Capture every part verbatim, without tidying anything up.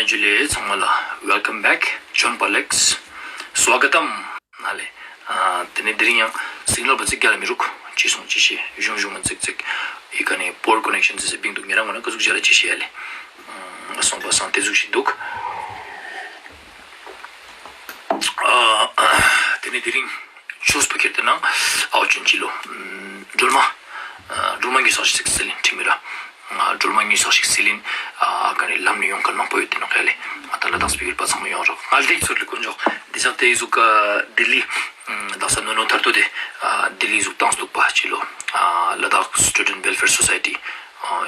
ཇུ་ལེ། ཚང་མ་ལ་welcome back, John Palex, སྭ་ག་ཏམ། ན་ལེ། ཨ། དེ་ནས་དེ་རིང་ཡང་སིག་ནལ་པ་ཙིག་རྒྱ་ལ་མི་རུག་ཅི་སོང་ཅི་ཤེས་གཞུང་གཞུང་མ་ཙིག་ཙིག་ཨི་ཀ་ནས་པོར་ཀོ་ནེག་ཤན་ཙི་ཙི་བིང་འདུག་ཉེ་རང་ངོ་ན་ཀ་ཟུག་རྒྱ་ལ་ཅི་ཤེས་ཡ་ལེ། ཨ། སོང་པ་སང་དེ་ཟུག་ཞིག་འདུག་ཨ། དེ་ནས་དེ་རིང་ཆོས་པ་ཁྱེར་ཏེ་ན་ཨའོ་ཅུན་ཅི་ལོ། སྒྲོལ་མ། སྒྲོལ་མ་ངའི་སོགས་ཤིག་སི་ལིན་ཁྲིད་མི་ར། སྒྲོལ་མ་ངའི་སོགས་ཤིག་སི་ལིན། ཨ། ག་རེ་ལམ་ནས་ཡོང་མཁན་མང་པོ་ཡོད་དེ་ནོ་ག་ལེ། ང་ད་ལ་དྭགས་སྤེ་ར་པ་ཚང་མ་ཡོང་རོགས། ང་ལྡེག་ཚོར་ལེ་དཀོན་མཆོག་འདི་ཚང་དེ་ཟུག་ག་ལྡི་ལི། དྭགས་ས་ནོ་ནོ་ཐར་ཏོ་དེ། ལྡི་ལི་ཟུག་བཏང་སྟུག་པ་ཅི་ལོ། ལ་དྭགས་སི་ཊུ་ཌེན་ཊི་ཝེལ་ཕེར་སོ་སའི་ཊི་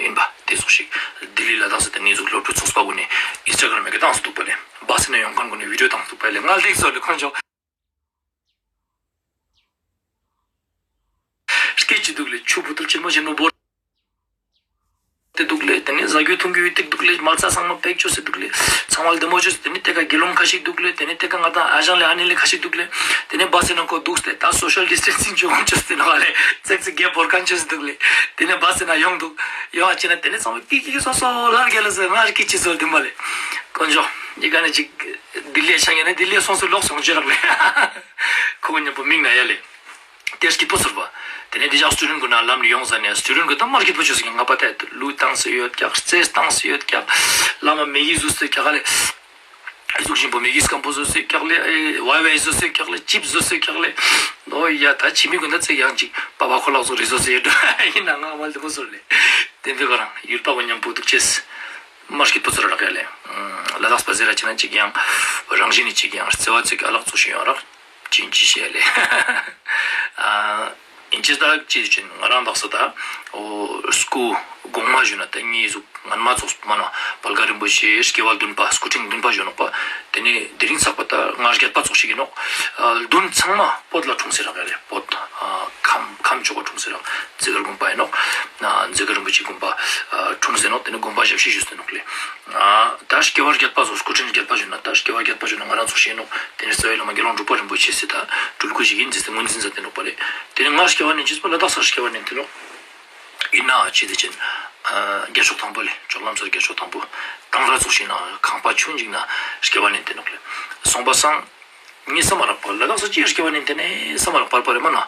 ཡིན་པ་དེ་ཟུག་ཞིག་ལྡི་ལི་ལ་དྭགས་ས་དེ་ནས་ཟུག་སློབ་ཕྲུག་ཚོགས་པ་གུན་ནས་ཨིན་སི་ཊ་གྷ་རམ་མེ་གི་བཏང་སྟུག་པ་ལེ། བ་སི་ན་ཡོང་མཁན་གུན་ནས་བི་ཌི་ཡོ་བཏང་སྟུག་པ་ལེ། ང་ལྡེག་ཚོར་ལེ་དཀོན་མཆོག་སྐད་ཅིག་འདུག་ལེ། ཆུ་བུ་ཏུལ་ཆེན་མོ་ཆེན་མོ་བོར་ཏེ་འདུག་ལེ། དེ་ནས་བཟའ་རྒྱུ་འཐུང་རྒྱུ་ཡོད་ཏིག་འདུག་ལེ། མལ་ས་ཚང་མ་པེག་བཅོས་སེ་འདུག་ལེ། ཚང་མ་ལ་བདེ་མོ་བཅོས་སེ། དེ་ནས་དེ་ག་དགེ་སློང་ཁ་ཤིག་འདུག་ལེ། དེ་ནས་དེ་ག་ང་དང་ཨ་ཞང་ལེ་ཨ་ནེ་ལེ་ཁ་ཤིག་འདུག་ལེ། དེ་ནས་བ་སི་ན་ཁོ་འདུག་སྟེ་ད་སོ་ཤལ་ཌི་སི་ཊེན་སིང་བཅོས་ཁོ་བཅོས་ཏེ་ནོ་ལེ། ཙེག་ཙེག་རྒྱབ་བོར་མཁན་བཅོས་སེ་འདུག་ལེ། དེ་ནས་བ་སི་ན་ཡོང་འདུག་ཡོང་བ་ཅི་ན་དེ་ནས་ཚང་མ་ཀི་ཀི་ཀི་སོ་སོ་ལར་རྒྱ་ལ་ཟེར། ང་ར་ཀི་ཅི་ཚོར་དུ་མ་ལེ། དཀོན་མཆོག་ཡི་ག་ནས་ཅིག་ལྡི་ལི་ཆ་ངེ་ན་ལྡི་ལི་སོང་སོ་ལོག་སོང་ཅི་རག་ལེ། ཁོ་གོ་མཉམ་པོ་མིག་ན་ཡ་ལེ། དེ་སྐྱིད་པོ་ཟེར་བ། དེ་ནས་དེ་ཞག་སི་ཊུ་ཌེན་ཊི་གུན་ན་ལམ་ནས་ཡོང་ཟ་ནས་སི་ཊུ་ཌེན་ཊི་གུན་ད་མར་སྐྱིད་པོ་བཅོས་སི་ང་པ་ཏའི་ལུས་བཏང་སི་ཡོད་ཀྱག་རྩེས་བཏང་སི་ཡོད་ཀྱག་བླ་མ་མེ་གི་ཟུག་སི་ཀྱག་ལེ། ཟུག་བཞིན་པོ་མེ་གི་སྐམ་པོ་ཟོས་སི་ཀྱག་ལེ། ཨེ་ཝའི་ཝའི་ཟོས་སི་ཀྱག་ལེ། ཅིབ་ཟོས་སི་ཀྱག་ལེ། ཨོ་ཡ་ད་ཕྱི་མི་གུན་ད་ཚེ་ཡང་ཅིག་པ་པ་ཁོ་ལག་ཟོ་རེ་ཟོས་སི་ཡོད་འགྲོ། ཡིན་ན་ང་མ་ལྡི་མོ་ཟོར་ལེ། དེ་འདི་ག་རང་ཡུལ་པ་གོ་མཉམ་པོ་འདུག་ཅེས། མར་སྐྱིད་པོ་ཚོར་རག་ཡ་ལེ། ལ་དྭགས་པ་ཟེར་ར་ཅི་ན་ཅིག་ཡང་རང་བཞིན་ནི་ཅིག་ཡང་བརྩེ་བ་ཅིག་ཨ་ལག་ཚོགས་ཤིག་ཡོང་རག་ཅིན་ཅི་ཤེས་ལེ། ཨ། ཨིན་ཅི་ད་ཅི་ཅིན་ང་རང་དག་ས་ད་ཨོ་སྐུ་གོང་མ་ཞུ་ན་ད་ངའི་གཟུགས་ངན་མ་ཚོགས་མ་ན་བལ་ག་རིན་པོ་ཆེ་སྐྱེ་བ་བདུན་པ་སྐུ་ཕྲེང་བདུན་པ་ཞུ་ནོག་པ། དེ་ནས་དེ་རིང་ཚགས་པ་ད་ང་བརྒྱད་པ་ཚོགས་ཤིག་ཡིན་ནོག་ཨ། བདུན་ཚང་མ་བོད་ལ་འཁྲུངས་སེ་རག་ཡ་ལེ། བོད་ཨ་ཁམས་ཁམས་ཕྱོགས་ལ་འཁྲུངས་སེ་རག་རྩེ་དཀར་དགོན་པ་ཡིན་ནོག་ཨ། རྩེ་དཀར་རིན་པོ་ཆེ་དགོན་པ་ཨ་འཁྲུངས་སེ་ནོག་དེ་ནས་དགོན་པ་ཞབས་ཕྱི་ཞུས་སེ་ནོག་ལེ། ཨ། ད་སྐྱེ་བ་བརྒྱད་པ་ཚོགས་སྐུ་ཕྲེང་བརྒྱད་པ་ཞུ་ན་ད་སྐྱེ་བ་བརྒྱད་པ་ཞུ་ན་ང་རང་ཚོགས་ཤིག་ཡིན་ནོག་དེ་ནས་རྩ་བའི་བླ་མ་དགེ་སློང་འབྲུག་པ་རིན་པོ་ཆེ་སི་ད་སྤྲུལ་སྐུ་ཞིག་ཡིན་ཟེར་ཏེ་ངོས་འཛིན་མཛད་དེ་ནོག་པ་ལེ། དེ་ནས་ང་སྐྱེ་བ་ནས་ཇི་སྤོ་ལ་དྭགས་སར་སྐྱེ་བ་ནས་དེ་ནོག་ཡིན་ན་ཅི་དེ་ཅན། ཨ། རྒྱལ་མཆོག་དང་པོ་ལེ། ལྕོག་ལམ་སར་རྒྱལ་མཆོག་དང་པོ། དང་ར་ཚོགས་ཤིག་ན་ཁང་པ་ཆུང་ཅིག་ན་སྐྱེ་བ་ནས་དེ་ནོག་ལེ། སོང་པ་སང་། ངས་བསམ་མ་རག་པ་ལ་དྭགས་སུ་ཅིའི་སྐྱེ་བ་ནས་དེ་ནས་བསམ་མ་རག་པར་པར་མ་ན།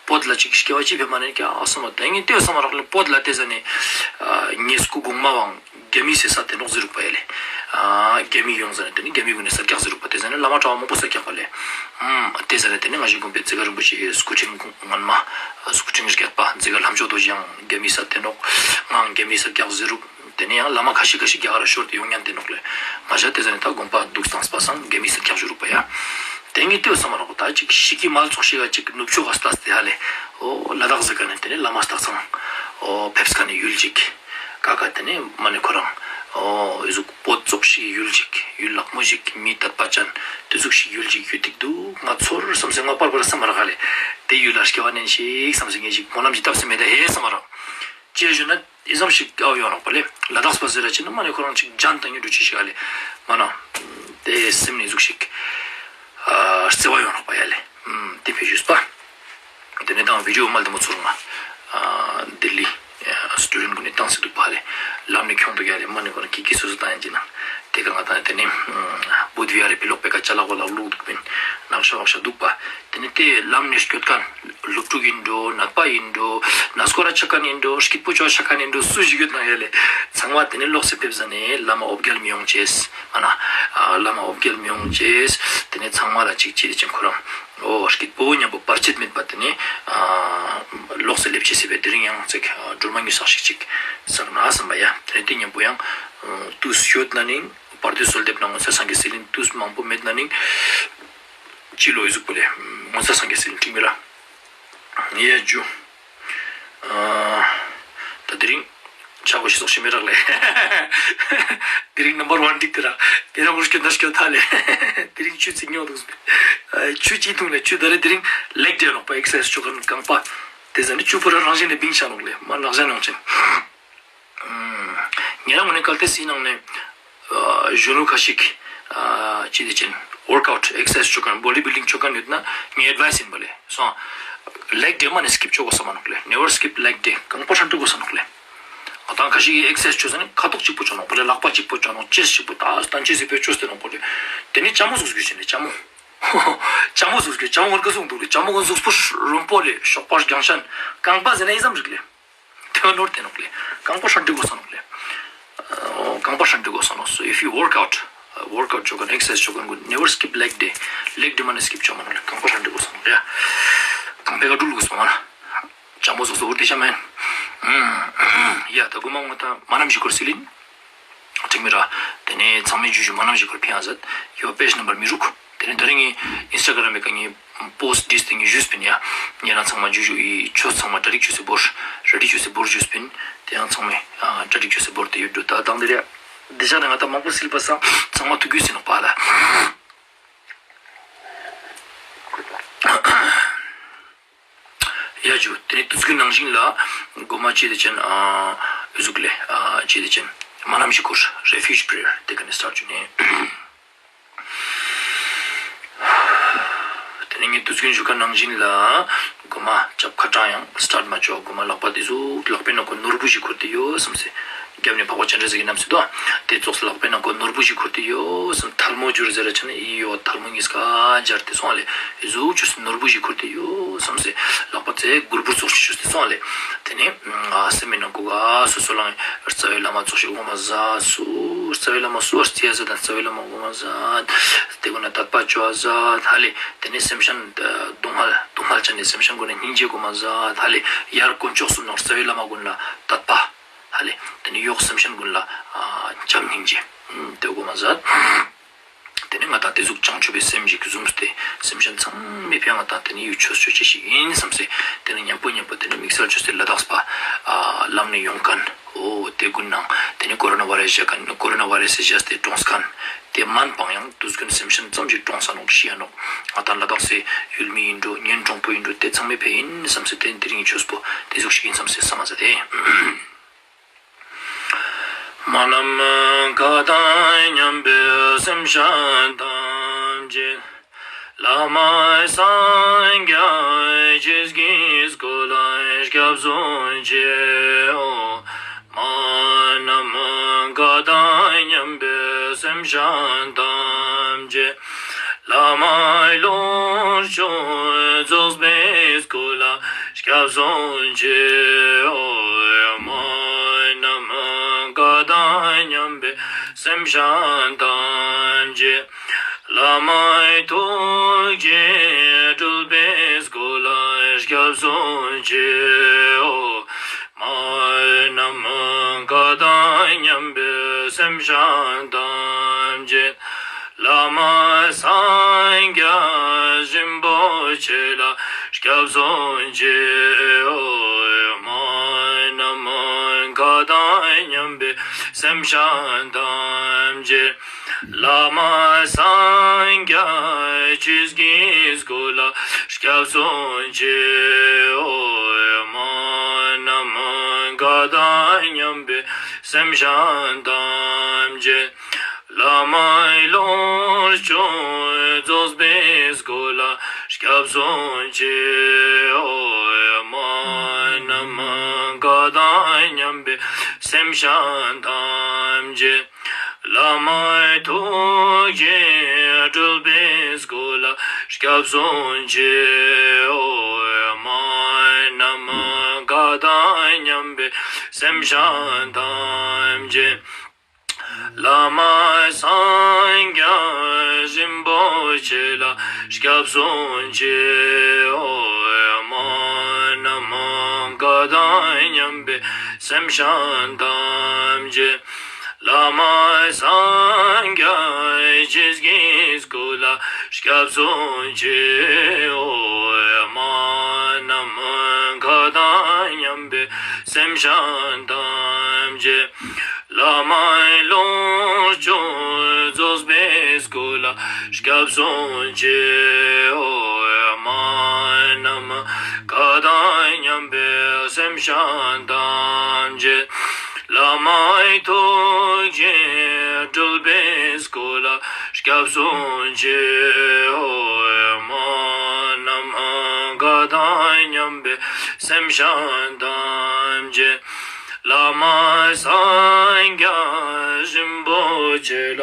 བོད་ལ་ཅིག་སྐྱེ་བ་ཅིག་ཕེབས་མ་ནས་ཀྱང་བསམ་མ་དེ་ངས་ལྟོས་བསམ་མ་རག་ལེ། བོད་ལ་དེ་ཟ་ནས་ངས་སྐུ་གོང་མ་བང་རྒྱ་མི་སེ་ས་དེ་ནོག་ཟེར་རུག་པ་ཡ་ལེ། རྒྱ་མི་ཡོང་ཟ་ནས་དེ་ནས་རྒྱ་མི་གུན་ནས་ས་རྒྱག་ཟེར་རུག་པ་དེ་ཟ་ནས་བླ་མ་གྲྭ་བ་མང་པོ་ས་རྒྱག་པ་ལེ། དེ་ཟ་ནས་དེ་ནས་ང་ཞིག་དགོན་པའི་རྩེ་དཀར་རིན་པོ་ཆེ་སྐུ་ཕྲེང་ངོ་མ་སྐུ་ཕྲེང་བརྒྱད་པ་རྩེ་དཀར་ལྷ་མཆོག་རྡོ་རྗེ་ཡང་རྒྱ་མི་ས་དེ་ནོག་ངའང་རྒྱ་མི་ས་རྒྱག་ཟེར་རུག་དེ་ནས་ཡང་བླ་མ་ཁ་ཤས་ཁ་ཤས་རྒྱ་གར་ཤོར་ཏེ་ཡོང་མཁན་དེ་ནོག་ལེ། ང་ཞ་དེ་ཟ་ནས་ད་དགོན་པ་འདུག་སྟངས་པ་སང་རྒྱ་མི་ས་རྒྱག་ཞུ་རུག་པ་ཡ། དེ་ངས་ལྟོས་བསམ་མ་རག་པ་ད་ཅིག་ཤི་ཀི་མལ་ཚོགས་ཤིག་ག་ཅིག་ནུབ་ཕྱོགས་ག་ལྟ་སྟེ་ཧ་ལེ། ཨོ་ལ་དྭགས་ཟེར་ག་ནས་དེ་ནས་བླ་མ་སྟག་ཚང་ཨོ་ཕེབས་ཀ་ནས་ཡུལ་ཅིག་ཀ་ཀ་དེ་ནས་མ་ནས་ཁོ་རང་ཨོ་ཨི་ཟུག་བོད་ཚོགས་ཤིག་ཡུལ་ཅིག་ཡུལ་ལག་མོ་ཞིག་མི་དད་པ་ཅན་དེ་ཟུག་ཤིག་ཡུལ་ཅིག་ཡུལ་ཏིག་འདུག་ང་ཚོར་བསམ་སེ་ང་པར་པར་བསམ་མ་རག་ཧ་ལེ། དེ་ཡུལ་ལ་སྐྱེ་བ་ནས་ཤིག་བསམ་སེ་ངས་ཅིག་སྨོན་ལམ་ཅིག་བཏབ་སེ་མེད་ད་ཧེ་བསམ་མ་རག་ཅེས་ཞུ་ན། ཨི་ཙམ་ཞིག་ཨའོ་ཡོང་རོགས་པ་ལེ། ལ་དྭགས་པ་ཟེར་ར་ཅི་ན་མ་ནི་ཁོ་རང་ཅིག་ཇན་དང་ཉུ་འགྲོ་ཅི་ཞིག་ཨ་ལེ། མ་ན། དེ་སེམས་ནི་ཟུག་ཞིག་ཨ་བརྩེ་བ་ཡོང་རོགས་པ་ཡ་ལེ། ཨམ་དེ་ཕི་ཞུས་པ། དེ་ནས་དང་བི་ཌིའོ་མ་ལྡེ་མོ་ཚུར་ང་། ཨ་ལྡི་ལི། ཨ་སི་ཊུ་ཌེན་ཊི་གུན་ནི་བཏང་སྲིད་འདུག་པ་ལེ། ལམ་ནས་ཁྱོང་འདུག་ཡ་ལེ། མ་ནི་ཁོ་རང་ཀི་ཀི་སོ་སོ་བཏང་ཡ་ཅི་ན། དེ་ག་ང་དང་དེ་ནས་བུད་བི་ཨ་རེ་ཕི་ལོག་པེ་ཀ་ཅ་ལག་པ་ལ་བླུག་འདུག་པིན། ནག་ཤ་བག་ཤ་འདུག་པ། དེ་ནས་དེ་ལམ་ནས་སྐྱོད་མཁན་སློབ་ཕྲུག་ཡིན་འགྲོ། ནད་པ་ཡིན་འགྲོ། ན་སྐོར་ར་ཆགས་མཁན་ཡིན་འགྲོ། སྐྱིད་པོ་ཅོ་ཆགས་མཁན་ཡིན་འགྲོ། སུ་ཞིག་ཡོད་ན་ཡ་ལེ། ཚང་མ་དེ་ནས་ལོག་སེ་ཕེབས་ཟ་ནས་བླ་མ་ཨོ་བརྒྱལ་མི་ཡོང་ཅེས། ཨ་ན། ཨ་བླ་མ་ཨོ་བརྒྱལ་མི་ཡོང་ཅེས། དེ་ནས་ཚང་མ་ལ་ཅིག་ཅི་རེ་ཅིག་ཁོ་རང་ཨོ་སྐྱིད་པོ་མཉམ་པོ་བར་ཆད་མེད་པ་དེ་ནས་ཨ་ལོག་སེ་སླེབས་ཅེས་ཟེར་བས། དེ་རིང་ཡང་ཅིག་སྒྲོལ་མ་ཉུལ་ས་ཞིག་ཅིག་བསགས་ན་བསམ་པ་ཡ། དེ་ནས་དེ་མཉམ་པོ་ཡང་དུས་ཤོད་ན་ནིང་། བར་དོའི་གསོལ་འདེབས་ནང་ངོ་མཚར་སངས་རྒྱས་སི་ལིང་དུས་མང་པོ་མེད་ན་ནིང་། སྤྱི་ལོ་ཡི་གཟུགས་པོ་ལས་ངོ་མཚར་སངས་རྒྱས་སི་ལིང་ཁྲིད་མི་ར། ངེ་ཡ་ཇུ། ཨ་ད་དེ་རིང་ཆ་གོ་ཤི་སོགས་ཤི་མི་རག་ལས། དེ་རིང་ནམ་བར་ཝན་འགྲིག་དེ་ར། དེ་ར་མུར་སྐྱོ་ད་སྐྱོ་ཐ་ལས། དེ་རིང་ཆུ་ཚིག་ཉོ་འདུག་ཟེར། ཆུ་ཅི་འཐུང་ལས་ཆུ་ད་རེ་དེ་རིང་ལེག་ཌེ་ནོག་པ། ཨེག་སར་སའིཛ་ཆོ་ག་རྐང་པ། དེ་ཟ་ནི་ཆུ་པོ་ར་རང་བཞིན་ལས་བིང་ཤ་ནོག་ལས་མ་ནག་ཞ་ནང་ཆེན། ཉེ་རང་ངོ་ནས་གལ་ཏེ་སི་ནང་ནས་གཞོན་ནུ་ཁ་ཤིག་ཅི་དེ་ཅན་ཝོརཀ་ཨའུཊ་ཨེག་སར་སའིཛ་ཆོ་ག་བོ་ཌི་བིལ་ཌིང་ཆོ་ག་ཡོད་ན་ངའི་ཨེཌ་ཝའིས་ཡིན་པ་ལས་སོང་། ལེག་ཌེ་མ་ནས་སི་ཀིབ་ཆོ་གོ་ས་མ་ནོག་ལས། Never skip leg day. གང་པོ་ཧྲན་ཏུ་གོ་ས་ནོག་ལས། དང་ཁ་ཤས་ཀྱིས་ཨེག་སར་སའིཛ་བྱོས་ཟེར་ནས་ཁ་དོག་གཅིག་པོ་བྱོས་ནོག་པོ་ལེ། ལག་པ་གཅིག་པོ་བྱོས་ནོག་ཅེསཊ་གཅིག་པོ་ད་སྟན་ཅེས་སི་པོ་བྱོས་ཏེ་ནོག་པོ་ལེ། དེ་ནས་ལྕམ་མོ་ཟུག་གི་བྱས་ནས་ལྕམ་མོ། ལྕམ་མོ་ཟུག་གི་ལྕམ་མོ་ངར་ག་ཟུག་འདུག་ལེ། ལྕམ་མོ་ངར་གཟུགས་པོ་རོན་པོ་ལེ། གཤོག་པ་རྒྱང་ཤན། རྐང་པ་ཟེར་ན་ཨི་ཙམ་རིག་ལེ། དེ་ནོར་དེ་ནོག་ལེ། རྐང་པ་ཧྲ་འདྲི་དགོས་ས་ནོག་ལེ། རྐང་པ་ཧྲ་འདྲི་དགོས་ས་ནོག So if you work out, work out བྱོས་མཁན་ཨེག་སར་སའིཛ་བྱོས་མཁན་ཀུན་never skip leg day. ལེག་ཌེ་མ་ནེ་སི་ཀིབ་བྱོས་མ་ནོག་ལེ། རྐང་པ་ཧྲ་འདྲི་དགོས་ས་ནོག་ལེ། རྐང་པའི་ཁ་འགྲུལ་དགོས་ས་མ་ན། ལྕམ་མོ་ཟུག་ཟུག་འུར་དེ་ཤ་མེན། ཡ་ད་གོ་མ་ངོ་ད་མ་ནམ་ཞིག་སྐོར་སི་ལིན། ཁྲིག་མི་ར། དེ་ནས་ཚང་མས་ཇུ་ཇུ་མ་ནམ་ཞིག་སྐོར་ཕན་ཡ་ཟད། ཡོ་པེ་ཇི་ནམ་བར་མི་རུག་དེ་ནས་དེ་རིང་ངས་ཨིན་སི་ཊ་གྷ་རམ་མེ་ཀ་ངས་པོ་སི་ཊི་བྲིས་ཏེ་ངས་ཞུས་པིན་ཡ། ངས་རང་ཚང་མ་ཇུ་ཇུ་ཡི་ཆོས་ཚང་མ་གྲ་སྒྲིག་བྱོས་སེ་བོར། གྲ་སྒྲིག་བྱོས་སེ་བོར་ཞུས་པིན། དེ་ཡང་ཚང་མས་ཨ་གྲ་སྒྲིག་བྱོས་སེ་བོར་དེ་ཡོད་འགྲོ་ད་དང་དེ་རེད། དེ་ཆ་ནས་ང་ད་མང་པོ་སིལ་པ་སང་ཚང་མ་ཐུག་རྒྱུ་ཟིན་ནོག་པ་ལ། ཡ་ཇུ་དེ་ནས་དུས་ཚོད་ནང་བཞིན་ལ་སྒོ་མ་ཅི་དེ་ཅན་ཨ་ཨུ་ཟུག་ལེ་ཨ་ཅི་དེ་ཅན་མ་ནམ་ཞིག་སྐོར་རེ་ཕུ་ཇི་པྲེ་ཡར་དེ་ག་ནས་སི་ཊར་ཊི་བྱོས་ནས། དེ་ནས་ངས་དུས་ཚོད་ཞུ་ཁ་ནང་བཞིན་ལ་སྒོ་མ་ཅབ་ཁ་གྲངས་ཡང་སི་ཊར་ཊི་མ་ཆོག་སྒོ་མ་ལག་པ་དེ་ཟུག་ལག་པའི་ནང་ཁོ་ནོར་བུ་ཞིག་འཁུར་དེ་ཡོད་བསམ་སེ། རྒྱབ་ནས་འཕགས་པ་སྤྱན་རས་གཟིགས་ཀྱི་རྣམ་ཐར་དོ། དེ་ཙོགས་སུ་ལག་པའི་ནང་ཁོ་ནོར་བུ་ཞིག་འཁུར་ཏེ་ཡོད་བསམ། ཐལ་མོ་སྦྱར་ཟེར་ར་ཆ་ནས་ཡི་ཡོ་ཐལ་མོ་གཉིས་ཀ་སྦྱར་ཏེ་སོང་ལེ། ཨི་ཟུག་ཆུ་སི་ནོར་བུ་ཞིག་འཁུར་ཏེ་ཡོད་བསམ་སེ། ལག་པ་ཙེ་སྒུར་སྒུར་ཙོགས་ཤིག་ཆུ་སི་སོང་ལེ། དེ་ནས་ཨ་སེམས་མི་ནང་ཁོ་ག་སོ་སོ་ལ་རྩ་བའི་བླ་མ་ཙོགས་ཤིག་འོ་མ་ཟ་སུ་རྩ་བའི་བླ་མ་སུ་བར་རྩི་ཡ་ཟ་དང་རྩ་བའི་བླ་མ་འོ་མ་ཟ། དེ་ཀུན་ན་དད་པ་བཅོ་ཟ་ཧ་ལེ། དེ་ནས་སེམས་ཤན་སྡུག་བསྔལ་སྡུག་བསྔལ་ཅན་ནས་སེམས་ཤན་ཀུན་ན་སྙིང་རྗེ་འོ་མ་ཟ་ཧ་ལེ། ཡར་དཀོན་མཆོག་གསུམ་ནང་རྩ་བའི་བླ་མ་ཀུན་ལ་དད་པ། ཧ་ལེ། དེ་ནས་གཡོག་སེམས་ཅན་ཀུན་ལ་ཨ་བྱམས་སྙིང་རྗེ། ཨུམ་དེ་གོ་མ་ཟད། དེ་ནས་ང་དང་དེ་ཟུག་བྱང་ཆུབ་པའི་སེམས་ཤིག་བཟུང་སྟེ་སེམས་ཅན་ཚང་མའི་ཕན་ང་དང་དེ་ནས་ཡུལ་ཆོས་ཆོས་ཅི་ཞིག་ཡིན་བསམ་སེ། དེ་ནས་མཉམ་པོ་མཉམ་པོ་དེ་ནས་དམིགས་བསལ་ཆོས་སེ་ལ་དྭགས་པ་ཨ་ལམ་ནས་ཡོང་མཁན་འོ་དེ་ཀུན་ནང་དེ་ནས་ཀོ་རོ་ན་བྷ་རེ་སི་བཞག་མཁན་ཀོ་རོ་ན་བྷ་རེ་སི་བཞག་སྟེ་གྲོངས་མཁན་དེ་མན་པང་ཡང་དུས་ཀུན་སེམས་ཅན་ཙམ་ཞིག་གྲོངས་ས་ནོག་ཤི་ཡ་ནོག་ང་དང་ལ་དྭགས་སེ་ཡུལ་མི་ཡིན་འགྲོ་གཉེན་གྲོགས་པོ་ཡིན་འགྲོ་དེ་ཚང་མའི་ཕན་ཡིན་བསམ་སེ་དེ་དེ་རིང་ཆོས་པོ་དེ་ཟུག་ཞིག་ཡིན་བསམ་སེ་བསམ་མ་ཟ་དེ། མ་ནམ་མཁའ་དང་མཉམ་པའི་སེམས་ཅན་ཐམས་ཅད། བླ་མ་སངས་རྒྱས་ཀྱི་གཟུགས་ལ་སྐྱབས་སུ་མཆིའོ། མ་ནམ་མཁའ་དང་མཉམ་པའི་སེམས་ཅན་ཐམས་ཅད། བླ་མ་ལོངས་སྤྱོད་རྫོགས་པའི་སྐུ་ལ་སྐྱབས་སུ་མཆིའོ། མ་ནམ་མཁའ་དང་མཉམ་པའི་སེམས་ཅན་ཐམས་ཅད། བླ་མ་ཐུགས་རྗེ་སྤྲུལ་པའི་སྐུ་ལ་སྐྱབས་སུ་མཆིའོ། མ་ནམ་མཁའ་དང་མཉམ་པའི་སེམས་ཅན་ཐམས་ཅད། བླ་མ་སངས་རྒྱས་རིན་པོ་ཆེ་ལ་སྐྱབས་སུ་མཆིའོ། མ་ནམ་མཁའ་དང་མཉམ་པའི་སེམས་ཅན་ཐམས་ཅད། བླ་མ་སངས་རྒྱས་ཆོས་ཀྱི་སྐུ་ལ་སྐྱབས་སུ་མཆིའོ། མ་ནམ་མཁའ་དང་མཉམ་པའི་སེམས་ཅན་ཐམས་ཅད། བླ་མ་ལོངས་སྤྱོད་རྫོགས་པའི་སྐུ་ལ་སྐྱབས་སུ་མཆིའོ། མ་ནམ་མཁའ་དང་མཉམ་པའི་སེམས་ཅན་ཐམས་ཅད། བླ་མ་ཐུགས་རྗེ་སྤྲུལ་པའི་སྐུ་ལ་སྐྱབས་སུ་མཆིའོ། མ་ནམ་མཁའ་དང་མཉམ་པའི་སེམས་ཅན་ཐམས་ཅད། བླ་མ་སངས་རྒྱས་རིན་པོ་ཆེ་ལ་སྐྱབས་སུ་མཆིའོ། མ་ནམ་མཁའ་དང་མཉམ་པའི་སེམས་ཅན་ཐམས་ཅད། བླ་མ་སངས་རྒྱས་ཆོས་ཀྱི་སྐུ་ལ་སྐྱབས་སུ་མཆིའོ། མ་ནམ་མཁའ་དང་མཉམ་པའི་སེམས་ཅན་ཐམས་ཅད། བླ་མ་ལོངས་སྤྱོད་རྫོགས་པའི་སྐུ་ལ་སྐྱབས་སུ་མཆིའོ། མ་ནམ་མཁའ་དང་མཉམ་པའི་སེམས་ཅན་ཐམས་ཅད། བླ་མ་ཐུགས་རྗེ་སྤྲུལ་པའི་སྐུ་ལ་སྐྱབས་སུ་མཆིའོ། མ་ནམ་མཁའ་དང་མཉམ་པའི་སེམས་ཅན་ཐམས་ཅད། བླ་མ་སངས་རྒྱས་རིན་པོ་ཆེ་ལ་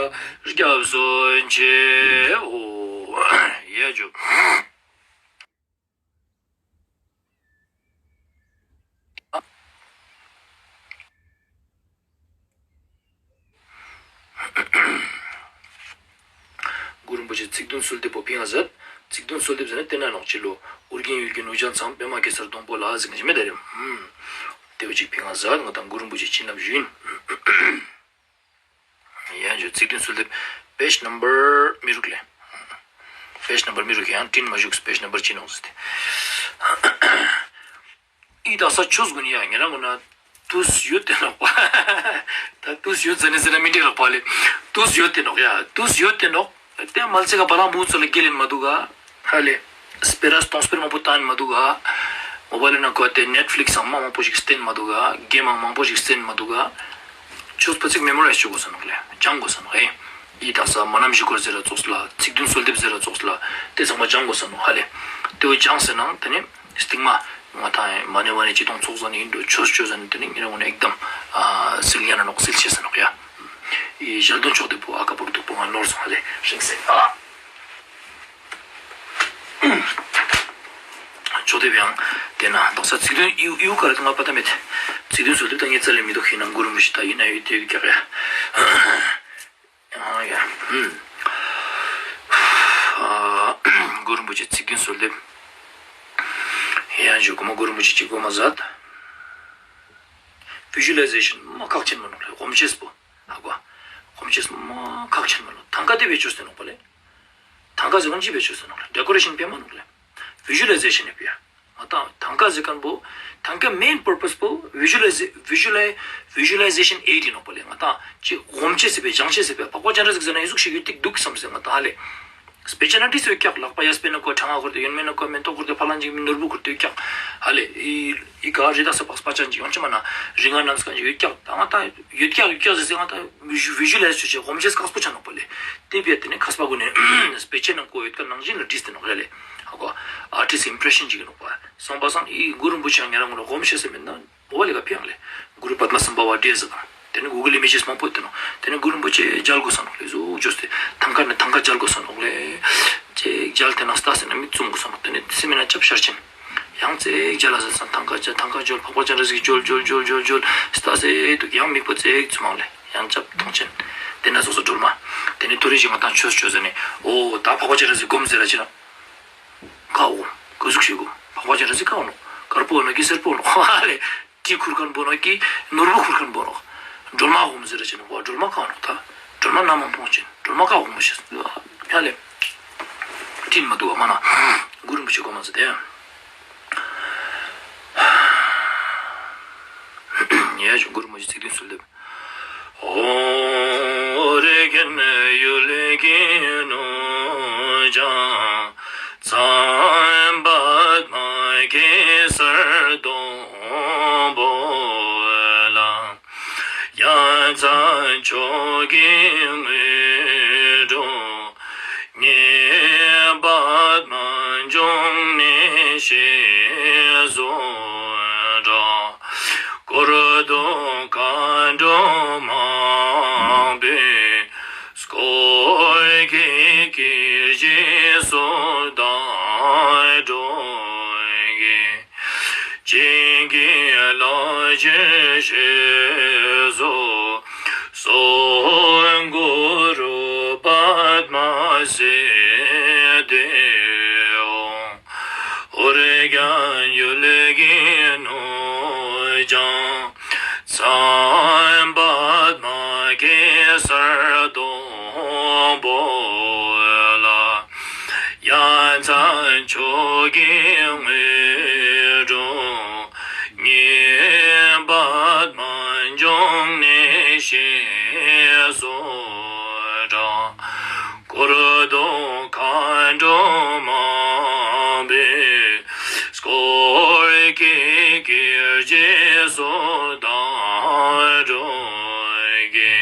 སྐྱབས་སུ་མཆིའོ། ཡ་ཇུ། གུ་རུ་རིན་པོ་ཆེ་ཚིག་བདུན་གསོལ་འདེབས་པོ་ཕིང་ང་ཟད། ཚིག་བདུན་གསོལ་འདེབས་ཟེར་ན་བསྟན་ན་ནོག་ཅི་ལོ། ཨོ་རྒྱན་ཡུལ་གྱི་ནུབ་བྱང་མཚམས། པདྨ་གེ་སར་སྡོང་པོ་ལ་ཟེར་གྱི་མེད་ད་རེད། ཧུམ། དེ་བ་ཅིག་ཕིང་ང་ཟད། ང་དང་གུ་རུ་རིན་པོ་ཆེ་བྱིན་རླབས་ཞུ་ཡིན། ཡང་ཞུ་ཚིག་བདུན་གསོལ་འདེབས། པེ་ཇི་ནམ་བར་མི་རུག་ལེ། པེ་ཇི་ནམ་བར་མི་རུག་ཡང་བྲིན་མ་བཞུགས། པེ་ཇི་ནམ་བར་ཅི་ནོག་ཟེར་ཏེ། ཨི་དག་ས་ཆོས་གུན་ཡ་ཉེ་རང་གུན་ན་དུས་ཡོད་དེ་ནོག་པ། ད་དུས་ཡོད་ཟེར་ནས་ཟེར་ན་མི་འགྲིག་ལགས་པ་ལེ། དུས་ཡོད་དེ་ནོག་ཡ། དུས་ཡོད་དེ་ནོག། དེ་མ་ལ་ཚེ་ག་བ་ལང་བུ་ཚོ་ལ་དགེ་ལེན་མ་འདུག་ག། ཧ་ལེ། སྤེ་ར་སྟོང་སྤེར་མང་པོ་བཏང་མ་འདུག་ག། མོ་བ་ལེ་ན་ཁོ་དེ་ནེཊ་ཕི་ལིག་སི་ཨང་མ་མང་པོ་ཞིག་བསྟན་མ་འདུག་ག། གེམ་མང་མང་པོ་ཞིག་བསྟན་མ་འདུག་ག། ཆོས་པ་ཚིག་མེ་མོ་རའི་ཛི་བྱེད་དགོས་ས་ནོག་ལེ། སྦྱང་དགོས་ས་ནོག་ཨེ། ཡི་དག་ས་མ་ནམ་བཞི་སྐོར་ཟེར་ར་ཙོགས་ལ། ཚིག་བདུན་གསོལ་འདེབས་ཟེར་ར་ཙོགས་ལ། དེ་ཚང་མ་སྦྱང་དགོས་ས་ནོག་ཧ་ལེ། དེ་བས་སྦྱང་ཟེར་ནའང་དེ་ནི་སྟིང་མ་ང་ཐང་མ་ནེ་མ་ནེ་ཅི་དང་ཚོགས་ཟ་ནི་ཡིན་འགྲོ། ཆོས་ཆོས་ཟ་ནི་དེ་ནི་ངེད་རང་ངོ་ནས་ཨེག་དམ་སིལ་ཡ་ན་ནོག་སིལ་ཆེ་ས་ནོག་ཡ། ཡི་ཞལ་འདོན་ཆོག་དེ་པོ་ཨ་ཀ་པོར་འདུག་པོ་ང་ནོར་སོང་ཧ་ལེ་རིང་སེ་ཨ། ཆོག་དེ་བས་ཡང་དེ་ན་དོག་ས་ཚིག་དོན་ཡུ་ཡུ་ག་རེ་ང་པ་ད་མེད། ཚིག་དོན་སོ་དེ་ད་ངས་རྩ་ལས་མི་འདུག་ཤེས་ན་གུ་རུ་མི་ཤི་ད་ཡིན་ན་ཡོད་དེ་ཡོད་ཀྱག་ཡ། ཨ་ཡ། ཧུམ། ཨ། གུ་རུ་རིན་པོ་ཆེ་ཚིག་བདུན་གསོལ་འདེབས། ཡང་ཞུ་གོ་མ་གུ་རུ་རིན་པོ་ཆེ་གཅིག་གོ་མ་ཟད། བི་ཞུ་ལའི་ཟེ་ཤན་མ་ཁག་ཆེན་མ་ནོག་ལེ། སྒོམ་ཤེས་པོ། ཧ་གོ། སྒོམ་ཤེས་མ་ཁག་ཆེན་མ་ནོག། ཐང་ཀ་དེ་བེད་སྤྱོད་སྟེ་ནོག་པ་ལེ། ཐང་ཀ་ཟེར་གོ་ཅི་བེད་སྤྱོད་སྟེ་ནོག་ལེ། ཌེ་ཀོ་རེ་ཤན་པེ་མ་ནོག་ལེ། བི་ཞུ་ལའི་ཟེ་ཤན་ནི་པེ་ཡ། ང་དང་ཐང་ཀ་ཟེར་མཁན་པོ། ཐང་ཀ་མེན་པར་པས་པོ་བི་ཞུ་ལའི་ཟེ་བི་ཞུ་ལའི་བི་ཞུ་ལའི་ཟེ་ཤན་ཨེ་ཌི་ནོག་པ་ལེ། ང་དང་ཅི་སྒོམ་ཆེ་ཟེར་པའི་སྦྱང་ཆེ་ཟེར་པའི་འཕགས་པ་སྤྱན་རས་གཟིགས་ཟེར་ན་ཨི་ཟུག་ཞིག་ཡོད་ཏིག་འདུག་བསམ་ཟེར་ང་དང་ཧ་ལེ། དཔེ་ཆ་ན་འདི་ཚོའི་ཀྱག་ལག་པ་ཡ་དཔེར་ན་ཁོ་གྲང་ང་ཁུར་ཏེ་ཡོན་མེད་ན་ཁོ་མེ་ཏོག་ཁུར་ཏེ་ཕ་ལང་ཅིག་མི་ནོར་བུ་ཁུར་ཏེ་ཡོད་ཀྱག་ཧ་ལེ། ཨི་ཨི་ག་རི་དྭགས་ས་ཕག་པ་ཅན་ཅིག་ཡོང་ཅི་མ་ན་རི་ང་ནམ་སྐད་ཅིག་ཡོད་ཀྱག་ད་ང་དང་ཡོད་ཀྱག་ཡོད་ཀྱག་ཟེར་ཟེར་ང་དང་བི་ཞུ་ལའི་ཟེ་ཤན་སྒོམ་ཆེ་སྐག་པོ་ཆ་ནོག་པ་ལེ། དེ་བས་དེ་ནི་མཁས་པ་ཀུན་ནས་དཔེ་ཆའི་ནང་བཀོད་ཡོད་ཀ་ནང་བཞིན་ལ་བྲིས་ཏེ་ནོག་ཧ་ལེ། ཧ་གོ། ཨར་ཊིསི་ཊི་ཨིམ་པི་རེ་ཤན་ཅིག་ཡིན་ནོག་པ། སོང་པ་སང་ཨི་གུ་རུ་རིན་པོ་ཆེ་ཡང་ཉེ་རང་ངོ་ལ་སྒོམ་ཤེས་ཟེར་མེད་ན་མོ་བ་ལེ་ག་ཕི་ཡང་ལེ། གུ་རུ་པདྨ་སམ་བྷ་ཝ་ཌེ་ཟེར་དང་། དེ་ནི་གུ་གལ་ཨི་མེ་ཇེས་མང་པོ་ཡོད་དེ་ནོག། དེ་ནི་གུ་རུ་རིན་པོ་ཆེ་མཇལ་དགོས་ས་ནོག་ལེ། ཟུག་བཅོས་ཏེ་ཐང་ཀ་ནས་ཐང་ཀ་མཇལ་དགོས་ས་ནོག་ལེ། ཅེ་མཇལ་ཏེ་ན་ལྟ་ཟེར་ན་མིག་བཙུམ་དགོས་ས་ནོག། དེ་ནི་སེམས་མེད་ན་སྐྱབས་ཤར་ཆེན། ཡང་ཙེག་མཇལ་ལ་ཟེར་སང་ཐང་ཀ་མཇལ་ཐང་ཀ་མཇལ་འཕགས་པ་སྤྱན་རས་གཟིགས་མཇལ་མཇལ་མཇལ་མཇལ་མཇལ་ལྟ་ཟེར་འདུག། ཡང་མིག་པོ་ཙེག་བཙུམ་མང་ལེ། ཡང་སྐྱབས་མཐོང་ཆེན། དེ་ན་སོ་སོ་སྒྲོལ་མ། དེ་ནི་ཐོ་རེ་ཞིག་ང་དང་ཆོས་ཆོས་ཟེར་ནས་ཨོ་ད་འཕགས་པ་སྤྱན་རས་གཟིགས་སྒོམ་ཟེར་ར་ཅི་ན། ཀ་འོ། ཀ་ཟུག་ཞིག་གོ། འཕགས་པ་སྤྱན་རས་གཟིགས་ཀ་འོ་ནོ། དཀར་པོ་ནོ་ཀི་སེར་པོ་ནོ། ཧ་ལེ། དྲི་ཁུར་མཁན་པོ་ནོ་ཀི་ནོར་བུ་ཁུར་མཁན་པོ་ནོ། སྒྲོལ་མ་འོ་མ་ཟེར་ར་ཅི་ནོ། བ་སྒྲོལ་མ་ཀ་འོ་ནོ་ད། སྒྲོལ་མ་ན་མ་མཐོང་ཅན། སྒྲོལ་མ་ཀ་འོ་མ་ཤེས། ཧ་ལེ། དྲིན་མ་འདུག་བ་མ་ན། གུ་རུ་རིན་པོ་ཆེ་གོ་མ་ཟེར་ཏེ། ཡ་ཞུ་གུ་རུ་རིན་པོ་ཆེ་ཚིག་བདུན་གསོལ་འདེབས། ཨོ་རྒྱན་ཡུལ་གྱི་ནུབ་བྱང་མཚམས། པདྨ་གེ་སར་སྡོང་པོ་ལ། ཡ་མཚན་མཆོག་གི་དངོས་གྲུབ་བརྙེས། པདྨ་འབྱུང་གནས་ཞེས་སུ་གྲགས། བཀུར་སྟི་མཁའ་འགྲོ་མང་པོས་བསྐོར་བའི་དཀྱིལ་གྱི་རྗེས་སུ་བདག་འགྲོ་གི། བྱིན་གྱིས་བརླབ་ཕྱིར་ཞེས་སུ་གསོལ། གུ་རུ་པདྨ་སིདྡྷི་ཧཱུྃ། ཨོ་རྒྱན་ཡུལ་གྱི་ནུབ་བྱང་མཚམས། པདྨ་གེ་སར་སྡོང་པོ་ལ། ཡ་མཚན་མཆོག་གི་དངོས་གྲུབ་བརྙེས། པདྨ་འབྱུང་གནས་ཞེས་སུ་གྲགས། བཀུར་སྟི་མཁའ་འགྲོ་མང་པོས་བསྐོར་བའི་དཀྱིལ་གྱི་རྗེས་སུ་བདག་འགྲོ་གི།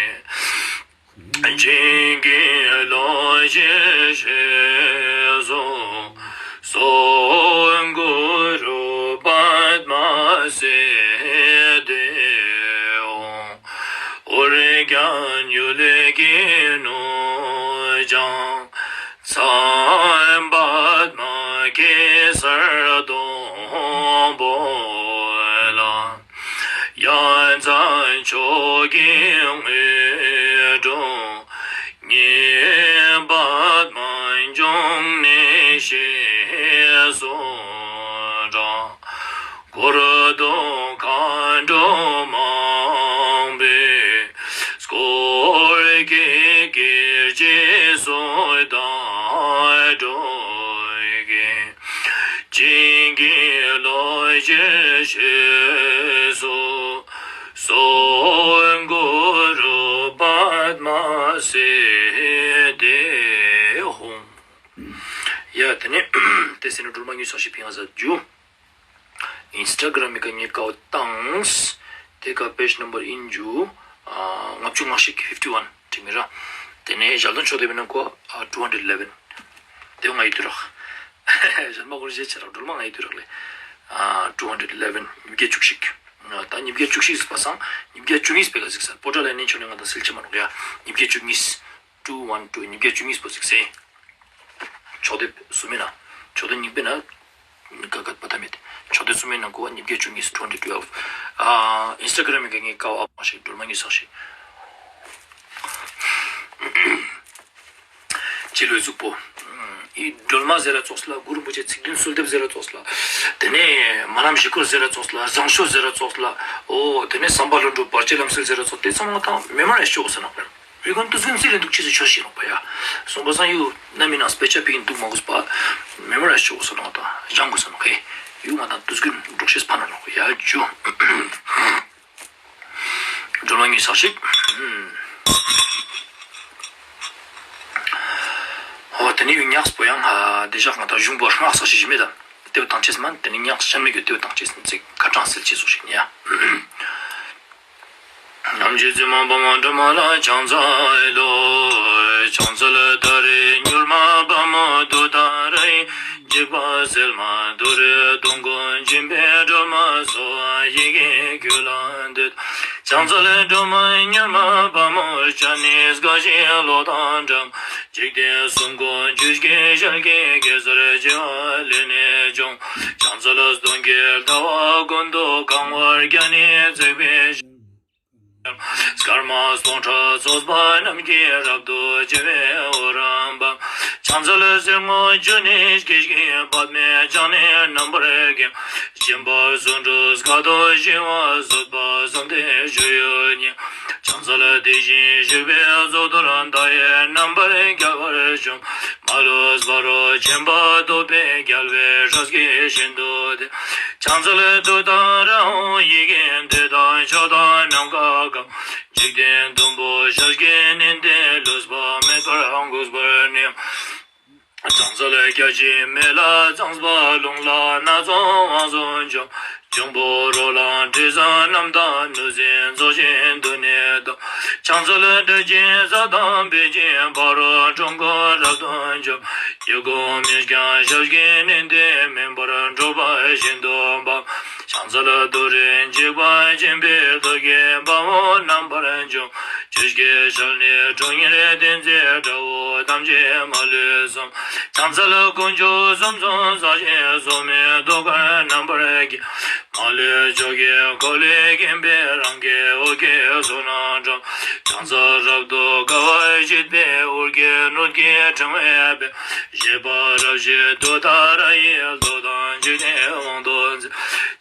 བྱིན་གྱིས་རློབ་ཕྱིར་ཞེས་སུ་གསོལ། གུ་རུ་པདྨ་སིདྡྷི་ ཀྱང་། མཚན་པདྨ་གེ་སར་སྡོང་པོ་ལ། ཡ་མཚན་མཆོག་གི་དངོས་གྲུབ་བརྙེས། པདྨ་འབྱུང་གནས་ཞེས་སུ་གྲགས། འཁོར་དུ་མཁའ་འགྲོ་མང་པོས་བསྐོར་དགྱེས། སྐད་ཅིག་སོགས་བདག་སྒྲུབ་ཀྱིས། བྱིན་གྱིས་རློབས་ཕྱིར་ཞེས་སུ་གསོལ། གུ་རུ་པདྨ་སིདྡྷི་ཧཱུྃ། ཡ་དེ་ནས་དེ་ཟེར་ནས་སྒྲོལ་མ་དངོས་སུ་ཞིག་ཕིང་ང་ཟ་རྒྱུ། ཨིན་སི་ཊ་གྷ་རམ་མི་ཀ་ངས་ཀའོ་བཏང་། དེ་ཀ་པེ་ཇི་ནམ་བར་ཨིན་རྒྱུ། ལྔ་བཅུ་ང་བཞི་ཕིབ་ཊི་ཝན་བྲིས་མི་ར། དེ་ནས་ཞལ་འདོན་ཕྱོགས་དེབ་ནང་ཀོ་ཊུ་ཧན་ཌེ་ཌི་ཨི་ལེ་ཝན། དེ་ང་ཡི་དུས་རག་ཞལ་མ་གོར་ཞེས་བྱ་རག་སྒྲོལ་མ་ང་ཡི་དུས་རག་ལས། ཊུ་ཧན་ཌེ་ཌི་ཨི་ལེ་ཝན་ཉིས་བརྒྱ་བཅུ་གཅིག་ད་ཉིས་བརྒྱ་བཅུ་གཅིག་པ་སང་ཉིས་བརྒྱ་བཅུ་གཉིས་པའི་ག་ཟིག་ས་པོ་ཊལ་ལ་ནི་ཆོ་ནི་ང་དང་སིལ་ཆེ་མ་རོག་ཡ། ཉིས་བརྒྱ་བཅུ་གཉིས། ཊུ་ཝན་ཊུ། ཉིས་བརྒྱ་བཅུ་གཉིས་པོ་ཟིག་སེ། ཕྱོགས་དེབ་སུ་མིན་ན། ཕྱོགས་དེབ་གཉིས་པའི་ན། ཀ་ཀ་པ་ཐ་མེད། ཕྱོགས་དེབ་སུ་མིན་ན་གོ་བ་ཉིས་བརྒྱ་བཅུ་གཉིས་ཊུ་ཧན་ཌེ་ཌི་ཊུ་ཝེལ་ཝ། ཨིན་སི་ཊ་གྷ་རམ་གི་ངའི་ཀ་བ་ཨ་མ་ཞིག་སྒྲོལ་མ་ངའི་ས་ཞིག་ཅི་ལོས་གཟུགས་པོ། ཨི་སྒྲོལ་མ་ཟེར་ར་ཙོགས་ལ། གུ་རུ་རིན་པོ་ཆེ་ཚིག་བདུན་གསོལ་འདེབས་ཟེར་ར་ཙོགས་ལ། དེ་ནས་རྨ་ལམ་བཞི་སྐོར་ཟེར་ར་ཙོགས་ལ། བཟང་སྤྱོད་ཟེར་ར་ཙོགས་ལ། ཨོ་དེ་ནས་བསམ་པ་ལྷུན་གྲུབ་བར་ཆད་ལམ་སེལ་ཟེར་ར་ཙོགས་དེ་ཚང་མ་དང་མེ་མོ་ར་ཡིས་ཆོག་གོ་ས་ནོག་པ། བི་གོན་དུས་ཀུན་ཚིག་ལེན་འདུག་ཅེས་སུ་ཆོས་ཤིག་ནོག་པ་ཡ། སོང་པ་སང་ཡུ་ན་མི་ན་སྤེ་ཆ་ཕིག་འདུག་མ་གོས་པ། མེ་མོ་ར་ཡིས་ཆོག་གོ་ས་ནོག་དང་སྦྱང་གོ་ས་ནོག་ཧེ། ཡུ་ང་དང་དུས་ཀུན་འགྲོགས་ཤེས་ཕ་ན་ནོག་ཡ་ཇུ། སྒྲོལ་མ་ངའི་ས་ཞིག་ཨོ་དེ་ནས་ཡུ་ཉགས་པོ་ཡང་དེ་ཞག་ང་དང་གཞུང་པོ་སྔགས་ས་ཞིག་མེད་དམ། ལྟེ་བ་དང་ཆེས་མན་དེ་ནི་ཉག་ཤན་མི་གི་ལྟེ་བ་དང་ཆེས་ཚིག་ཁ་གྲངས་སེལ་ཆེས་སུ་ཞིག་ཉ། ནམ་ཞིག་བཙུན་མ་དཔའ་མོ་སྒྲོལ་མ་ལ། ཕྱག་འཚལ་ལོ། ཕྱག་འཚལ་ད་རེས་མྱུར་མ་དཔའ་མོ་དུས་ལྟར་ཡིན། འཇིགས་པ་སེལ་མ་དུ་རེ་སྡུག་ཀུན་འབྱིན་པའི་སྒྲོལ་མ་སོགས། ཡི་གེ་ཁྱོད་ལ་འདུད། ཕྱག་འཚལ་སྒྲོལ་མ་མྱུར་མ་དཔའ་མོ། ཇི་ནས་དགའ་བཞིན་གློག་དང་འདྲ། འཇིག་རྟེན་གསུམ་མགོན་ཇི་སྐད་ཞལ་གྱི་གེ་སར་བྱེ་བ་ལས་ནས་བྱུང་། ཕྱག་འཚལ་སྟོང་གི་ཟླ་བ་ཀུན་ཏུ་གང་བར་བརྒྱ་ནི་བརྩེགས་པའི་ཞིང་། སྐར་མ་སྟོང་ཕྲག་ཚོགས་པ་རྣམས་ཀྱིས་རབ་ཏུ་ཕྱེ་བའི་འོད་རམ་པ། ཕྱག་འཚལ་གསེར་སྔོ་ཆུ་ནས་སྐྱེས་ཀྱི་པདྨས་བརྐྱངས་ནས་རྣམ་པར་བརྒྱན། སྦྱིན་པ་བརྩོན་འགྲུས་དཀའ་ཐུབ་ཞི་བ་བཟོད་པ་བསམ་གཏན་སྤྱོད་ཡུལ་ཉིད། ཕྱག་འཚལ་དེ་བཞིན་གཤེགས་པའི་གཙུག་ཏོར་མཐའ་ཡས་རྣམ་པར་རྒྱལ་བར་བྱོན། མ་ལུས་ཕ་རོལ་ཕྱིན་པ་ཐོབ་པའི་རྒྱལ་བའི་སྲས་ཀྱི་ཞིང་དུ་བསྟེན། ཕྱག་འཚལ་དུས་དང་རང་ཡི་གེ་འདི་དག་ཕྱོགས་དང་ནམ་མཁའ་གང་། འཇིག་རྟེན་བདུན་པོ་ཞལ་གྱིས་མནན་ཏེ་ལུས་པ་མེད་པར་འགུགས་པར་ནུས། ཕྱག་འཚལ་བརྒྱ་བྱིན་མེ་ལྷ་ཚངས་པ་རླུང་ལྷ་སྣ་ཚོགས་དབང་ཕྱུག་འབྱུང་། འབྱུང་པོ་རོ་ལངས་དྲི་བཟང་རྣམས་དང་། གནོད་སྦྱིན་ཚོགས་ཞིང་འདུ་ནས་བསྟོད། ཕྱག་འཚལ་སྒྲ་གཅན་གཟའ་དང་བི་ཅན་ཕ་རོལ་འཁྲུལ་འཁོར་རབ་ཏུ་འཇོམས། གཡས་བསྐུམ་མི་བསྐྱོད་ཞལ་གྱིས་མནན་ཏེ་མེ་འབར་འཁྲུགས་པ་ཤིན་ཏུ་འབར། ཕྱག་འཚལ་ཏུ་རེ་འཇིགས་པ་ཆེན་པོའི་ཐུགས་ཀྱི་དཔའ་བོ་རྣམ་པར་འཇོམས། ཆུ་སྐྱེས་ཞལ་ནི་ཁྲོ་གཉེར་ལྡན་མཛད་དགྲ་བོ་ཐམས་ཅད་མ་ལུས་གསུམ། ཕྱག་འཚལ་དཀོན་མཆོག་གསུམ་མཚོན་ས་ཆེན་སྲུང་མའི་ཐུགས་ཀར་རྣམ་པར་བསྐྱེད། མ་ལུས་ཕྱོགས་ཀྱི་འཁོར་ལོས་བརྒྱན་པའི་རང་གི་འོད་ཀྱི་ཚོགས་རྣམས་བཀྲམ། ཕྱག་འཚལ་རབ་ཏུ་དགའ་བ་བརྗིད་པའི་དབུར་གྱི་སྣོད་ཀྱི་ཕྲེང་བའི་དཔལ། བཞད་པ་རབ་བཞད་དུས་མཐའ་ར་ཡི་མདོག་དང་འཇིག་རྟེན་དབང་དུ་མཛད།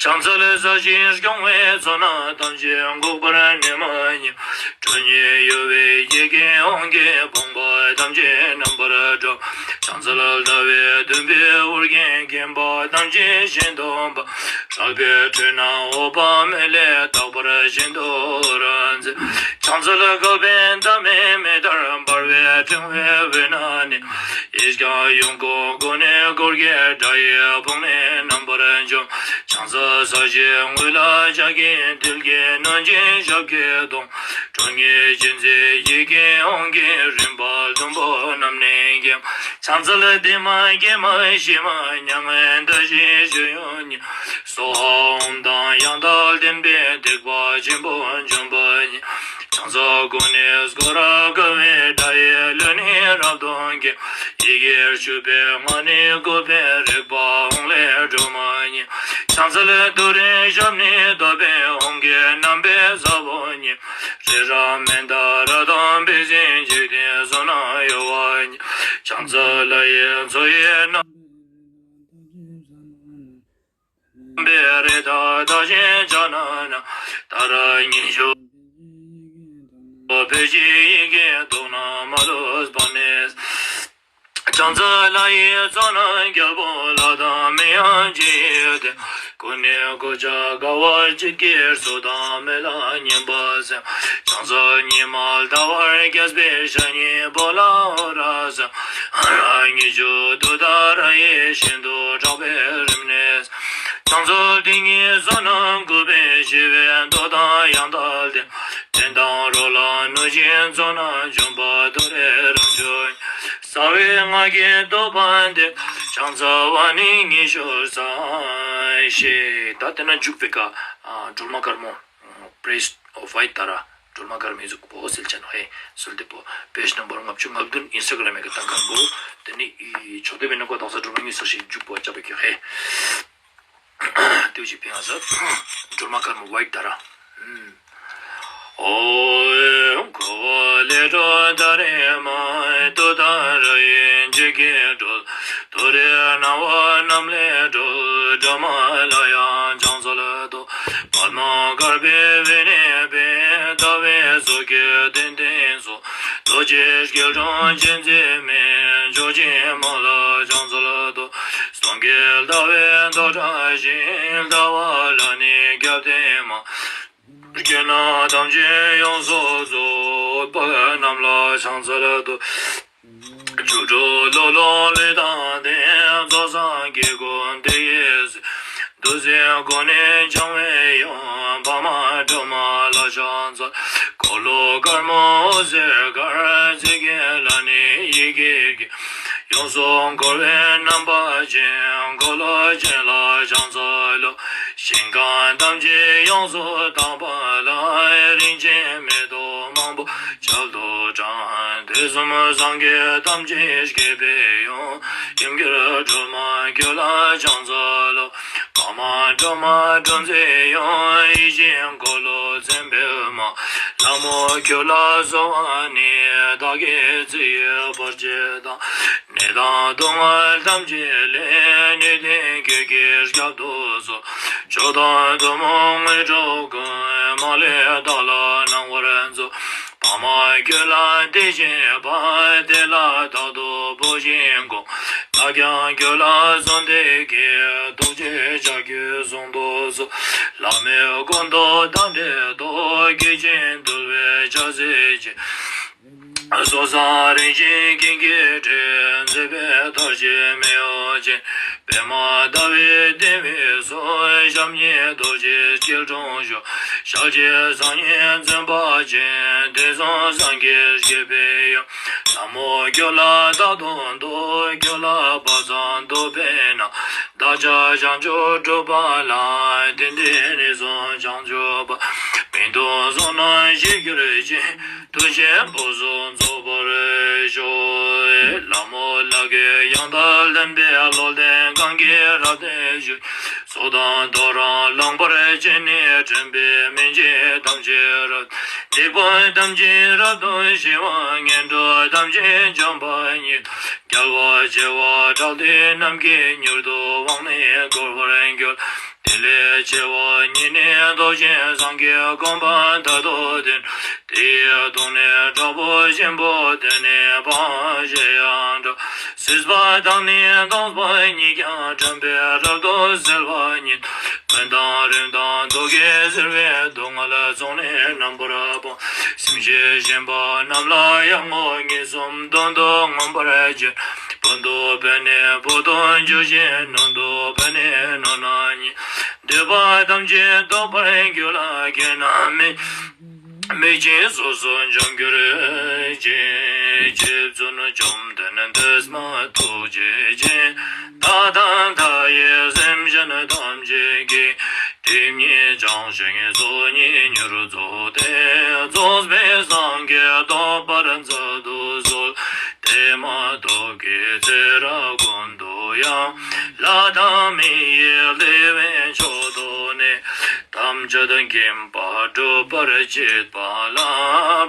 ཕྱག་འཚལ་ས་གཞིར་སྐྱོང་བའི་ཚོགས་རྣམས་ཐམས་ཅད་འགུགས་པར་ནུས་མ་ཉིད། ཁྲོ་གཉེར་གཡོ་བའི་ཡི་གེ་དབང་གིས་ཕོངས་པ་ཐམས་ཅད་རྣམ་པར་བཀྲམ། ཕྱག་འཚལ་ཟླ་བའི་བདུན་པའི་དབུར་བརྒྱན་མཁྱེན་པ་ཐམས་ཅད་ཤིན་ཏུ་འབར། རལ་པའི་ཁྲོད་ན་འོད་དཔག་མེད་ལས་རྟག་པར་ཤིན་ཏུ་རབ་མཛད། ཕྱག་འཚལ་བསྐལ་པའི་མཐའ་མེད་མེ་ལྟར་འབར་བའི་ཕྲེང་བའི་དབུས་ན་ནི། ཡེ་ཤེས་ཡོངས་བསྐོར་ཀུན་ནས་དཀོར་གྱི་སྒྲ་ཡིས་ཕོངས་ནས་རྣམ་པར་འཇོམས། ཕྱག་འཚལ་ས་གཞིའི་ངོས་ལ་ལྕགས་ཀྱི་མཐིལ་གྱིས་གནོན་ཅིང་ཞབས་ཀྱིས་བརྡུང་། ཁྲོ་གཉེར་ཅན་མཛད་ཡི་གེ་དབང་གིས་རིམ་པ་བདུན་པོ་རྣམས་ནི་འགེམས། ཕྱག་འཚལ་བདེ་མ་དགེ་མ་ཞི་མ་མྱ་ངན་འདའ་བཞིའི་སྤྱོད་ཡུལ་ཉིད། སྭཱ་ཧཱ་ཨོཾ་དང་ཡང་དག་ལྡན་པས་སྡིག་པ་ཆེན་པོ་འཇོམས་པ་ཉིད། ཕྱག་འཚལ་ཀུན་ནས་བསྐོར་རབ་དགའ་བའི་སྒྲ་ཡིས་ལུས་ནི་ ཐབས་དང་མཁས། ཡི་གེར་ཆུད་པའི་སྔགས་ནི་བཀོད་པའི་རིག་པ་དབང་ལས་སྒྲོན་མ་ཉིད། ཕྱག་འཚལ་ཏུ་རེ་ཞབས་ནི་བསྟོད་པའི་དབང་གི་རྣམ་པའི་ས་བོན་ཉིད། རི་རབ་མནྡ་ར་དང་འབིགས་བྱེད་འཇིག་རྟེན་གསུམ་ན་གཡོ་བ་ཉིད། ཕྱག་འཚལ་ལྷ་ཡི་མཚོ་ཡི་རྣམ། པའི་རི་དྭགས་བདག་གཞན་ཕྱག་ན་བསྣམས། ཏཱ་ར་གཉིས་བརྗོད་བོད་ཀྱི་ཡི་གེ་མདོར་ན་མ་ལུས་པ་ནི། ཕྱག་འཚལ་ལྷ་ཡི་ཚོགས་རྣམས་རྒྱལ་པོ་ལྷ་དང་མི་ཡང་འཇིག་རྟེན། ཀུན་ནས་གོ་ཆ་དགའ་བ་བརྗིད་ཀྱི་གཟུགས་དང་མི་ལ་སྙན་པ་གསན། ཕྱག་འཚལ་ཉི་མ་ཟླ་བར་རྒྱས་པའི་ཞལ་གཉིས་པོ་ལ་འོད་རབ་གསལ། ཨ་ར་གཉིས་བརྗོད་ཏུཏྟཱ་ར་ཡི་ཤིན་ཏུ་དྲག་པོའི་རིམས་ནད། ཕྱག་འཚལ་དེ་ཉིད་བསོད་ནམས་འགུགས་པའི་ཞི་བའི་མདོ་དང་ཡང་དག་ལྡན། གཏན་དང་རོ་ལངས་གནོད་སྦྱིན་ཚོགས་རྣམས་འཇོམས་པ་ཏུ་རེ་རིན་པོ་ཆེ། རྩ་བའི་སྔགས་ཀྱི་བསྟོད་པ་འདི། ཕྱག་འཚལ་བ་ནི་ཉི་ཤུ་རྩ་ཞེས། ད་དེ་ན་འཇུག་པའི་སྐབས་སྒྲོལ་མ་དཀར་མོ། Praise of White Tara། སྒྲོལ་མ་དཀར་མོའི་གཟུགས་པོ་ཟེར་ཅན་ཧེ། གསོལ་འདེབས་པོ། པེ་ཇི་ནམ་བར་ལྔ་བཅུ་ང་བདུན། ཨིན་སི་ཊ་གྷ་རམ་གི་སྟེང་ཁང་པོ། དེ་ནི་ཕྱོགས་བསྡེབས་པའི་ནང་གོ་དག་ས་སྒྲོལ་མ་ཉི་ཤུ་རྩ་ཞེས་འཇུག་པ་བཅའ་བའི་ཁྱོད་ཧེ། ལྟོས་ཤིག་ཕན་ཡོན་ཟེར། སྒྲོལ་མ་དཀར་མོ་White Tara། ཨོཾ་འཁོར་བ་ལས་སྒྲོལ་ཏཱ་རེ་མ། ཏུཏྟཱ་ར་ཡི་འཇིགས་ཀྱིས་སྒྲོལ། ཏུ་རེའི་སྣང་བ་རྣམས་ལས་སྒྲོལ། སྒྲོལ་མ་ལ་ཡང་ཕྱག་འཚལ་ལོ། པདྨ་དཀར་པོའི་དབུས་ནས་འཕེལ། ཟླ་བའི་གཟུགས་ཀྱི་སྟེང་སྟེང་སོགས། རྡོ་རྗེ་སྐྱིལ་ཀྲུང་ཅན་མཛད་མའི། མཆོག་སྦྱིན་མ་ལ་ཕྱག་འཚལ་ལོ། སྟོང་གི་ཟླ་བའི་མདོག་འདྲ་ཞིང་། ཟླ་བ་ལ་ནི་རྒྱབ་རྟེན་མ། རྒྱན་རྣམས་ཐམས་ཅད་ཡོངས་སུ་རྫོགས། དཔལ་རྣམས་ལ་ཕྱག་འཚལ་ལོ། བཅུ་དྲུག་ལོ་ལོ་ལུས་དང་ལྡན། རྫོགས་སངས་རྒྱས་ཀུན་དེ་ཡི་སྲས། བདུད་རྩི་ཀུན་ནས་བྱུང་བའི་དབྱངས། འཕགས་མ་སྒྲོལ་མ་ལ་ཕྱག་འཚལ། འཁོར་ལོ་དཀར་མོ་འོད་ཟེར་དཀར། ཚིག་གི་ལྷ་ནི་ཡི་གེ་བརྒྱད། ཡོངས་སུ་འཁོར་བའི་རྣམ་པ་ཅན། འཁོར་ལོ་ཅན་ལ་ཕྱག་འཚལ་ལོ། ཞིང་ཁམས་ཐམས་ཅད་ཡོངས་སུ་དག་པ་ལ། རིན་ཆེན་མེ་ཏོག་མང་པོ་ཁྱབ་ཏུ་དྲངས། དུས་གསུམ་སངས་རྒྱས་ཐམས་ཅད་སྐྱེད་པའི་དབྱངས། ཡུམ་གྱུར་སྒྲོལ་མ་ཁྱོད་ལ་ཕྱག་འཚལ་ལོ། འཕགས་མ་སྒྲོལ་མ་སྒྲོལ་མཛད་དབྱངས། ཡིད་བཞིན་འཁོར་ལོ་མཚན་དཔེའི་མ། ལྷ་མོ་ཁྱོད་ལ་གསོལ་བ་ནི། བདག་གིས་ཚེ་ཡི་བར་ཆད་དང་། ནད་དང་སྡུག་བསྔལ་ཐམས་ཅད་ལས། ནུས་ལྡན་ཁྱོད་ཀྱིས་བསྐྱབ་ཏུ་གསོལ། མཆོག་དང་ཐུན་མོང་དངོས་གྲུབ་ཀུན། མ་ལུས་བདག་ལ་གནང་བར་མཛོད། འཕགས་མ་ཁྱོད་ལ་དད་བྱེད་པ། དེ་ལ་རྟག་ཏུ་བུ་བཞིན་དགོངས། བདག་ཀྱང་ཁྱོད་ལ་གསོལ་འདེབས་ཀྱི། ཐུགས་རྗེའི་ཕྱག་རྒྱུད་གསུང་དུ་གསོལ། ལྷ་མོའི་སྐུ་མདོག་དང་འདྲེས་ཏོག་སྐད་ཅིག་འདུལ་བའི་ཕྱག་འཚལ་ཅིང་། སོ་སོར་རིམ་བཞིན་ཀུན་གྱི་གྲས། མཛད་པའི་མཐར་ཕྱིན་མི་གཡོ་ཅན། པདྨ་ཟླ་བའི་ལྟེ་བའི་གཙོ། ཞབས་གཉིས་རྡོ་རྗེ་སྐྱིལ་ཀྲུང་བཞུགས། ཞལ་གཅིག་སངས་རྒྱས་འཛིན་པ་ཅན། དུས་གསུམ་སངས་རྒྱས་སྐྱེད་པའི་དབྱངས། ལྷ་མོ་ཁྱོད་ལ་རྟག་ཏུ་འདུད། ཁྱོད་ལ་བག་ཙམ་འདུད་པས་ན། བདག་ཅག་བྱང་ཆུབ་སྒྲུབ་པ་ལ། དེང་འདིར་ནས་བཟུང་བྱང་ཆུབ་བར། མི་སྡུག་བསོད་ནམས་བཞེས་གྱུར་ཅིག། ཐུགས་བཞེད་སྤོབས་སུ་རྫོགས་པར་ཤོག། ལྷ་མོ་ལག་གི་ཡང་དག་ལྡན་པས། བློ་ལྡན་གང་གིས་རབ་ཏུ་ཞུས། ཚོགས་དང་ཐོ་རངས་ལོངས་པར་སྤྱད་ནས། འདྲེན་པའི་སྨན་གྱིས་ཐམས་ཅད་རབ། སྡིག་པ་ཐམས་ཅད་རབ་ཏུ་ཞི་བ། ངན་འགྲོ་ཐམས་ཅད་འཇོམས་པ་ཉིད། རྒྱལ་བ་བྱེ་བ་ཕྲག་བདུན་རྣམས་ཀྱིས། མྱུར་དུ་དབང་ནི་བསྐུར་བར་འགྱུར། དེ་ལས་ཆེ་བ་ཉིད་ནི་མདོ་ཆེན་སངས་རྒྱས་གོ་འཕང་མཐར་ཐུག་བསྟན། དེ་ཡི་དོན་ནི་དྲག་པོ་ཆེན་པོ་སྟེ། ནི་འཕགས་པ་ཞེས་ཡང་གྲགས། སྲིད་པ་དང་ནི་སྟོང་པ་ཉིད་ཀྱང་། དྲན་པས་རབ་ཏུ་གསལ་བ་ཉིད། ཀུན་དང་རིམ་དང་མདོ་གིས་གཟིར་བའི། སྡུག་བསྔལ་ཚོགས་ནི་རྣམ་པར་སྤངས། སེམས་ཅན་གཞན་པ་རྣམས་ལ་ཡང་ངོ་། ངེས་སུ་དོན་དུ་མངོན་པར་བྱས། ཕུང་དུ་བབས་ནས་བུད་དུ་འགྱུར་ཞིང་། ནང་དུ་བབས་ནས་ནང་ན་ཉིད། འདོད་པ་ཐམས་ཅད་རྟོགས་པར་འགྱུར་ལ། ཁྱེད་རྣམས་མིག་མིག་གིས་སོ་སོར་འཇོམས་གྱུར་ཅིག། རྗེ་བཙུན་བཅོམ་ལྡན་འདས་མ་ཐུགས་རྗེ་ཅན། བདག་དང་མཐའ་ཡས་སེམས་ཅན་ཐམས་ཅད་ཀྱི། སྒྲིབ་གཉིས་བྱང་ཞིང་ཚོགས་གཉིས་མྱུར་རྫོགས་ཏེ། རྫོགས་པའི་སངས་རྒྱས་ཐོབ་པར་མཛད་དུ་གསོལ། དེ་མ་ ཡང་། ལྷ་དང་མི་ཡི་ལས་བྱང་ཕྱོགས་དུ་གནས། དམ་ཆོས་མཁྱེན་པ་སྒྲུབ་པར་བྱེད་པ་ལ།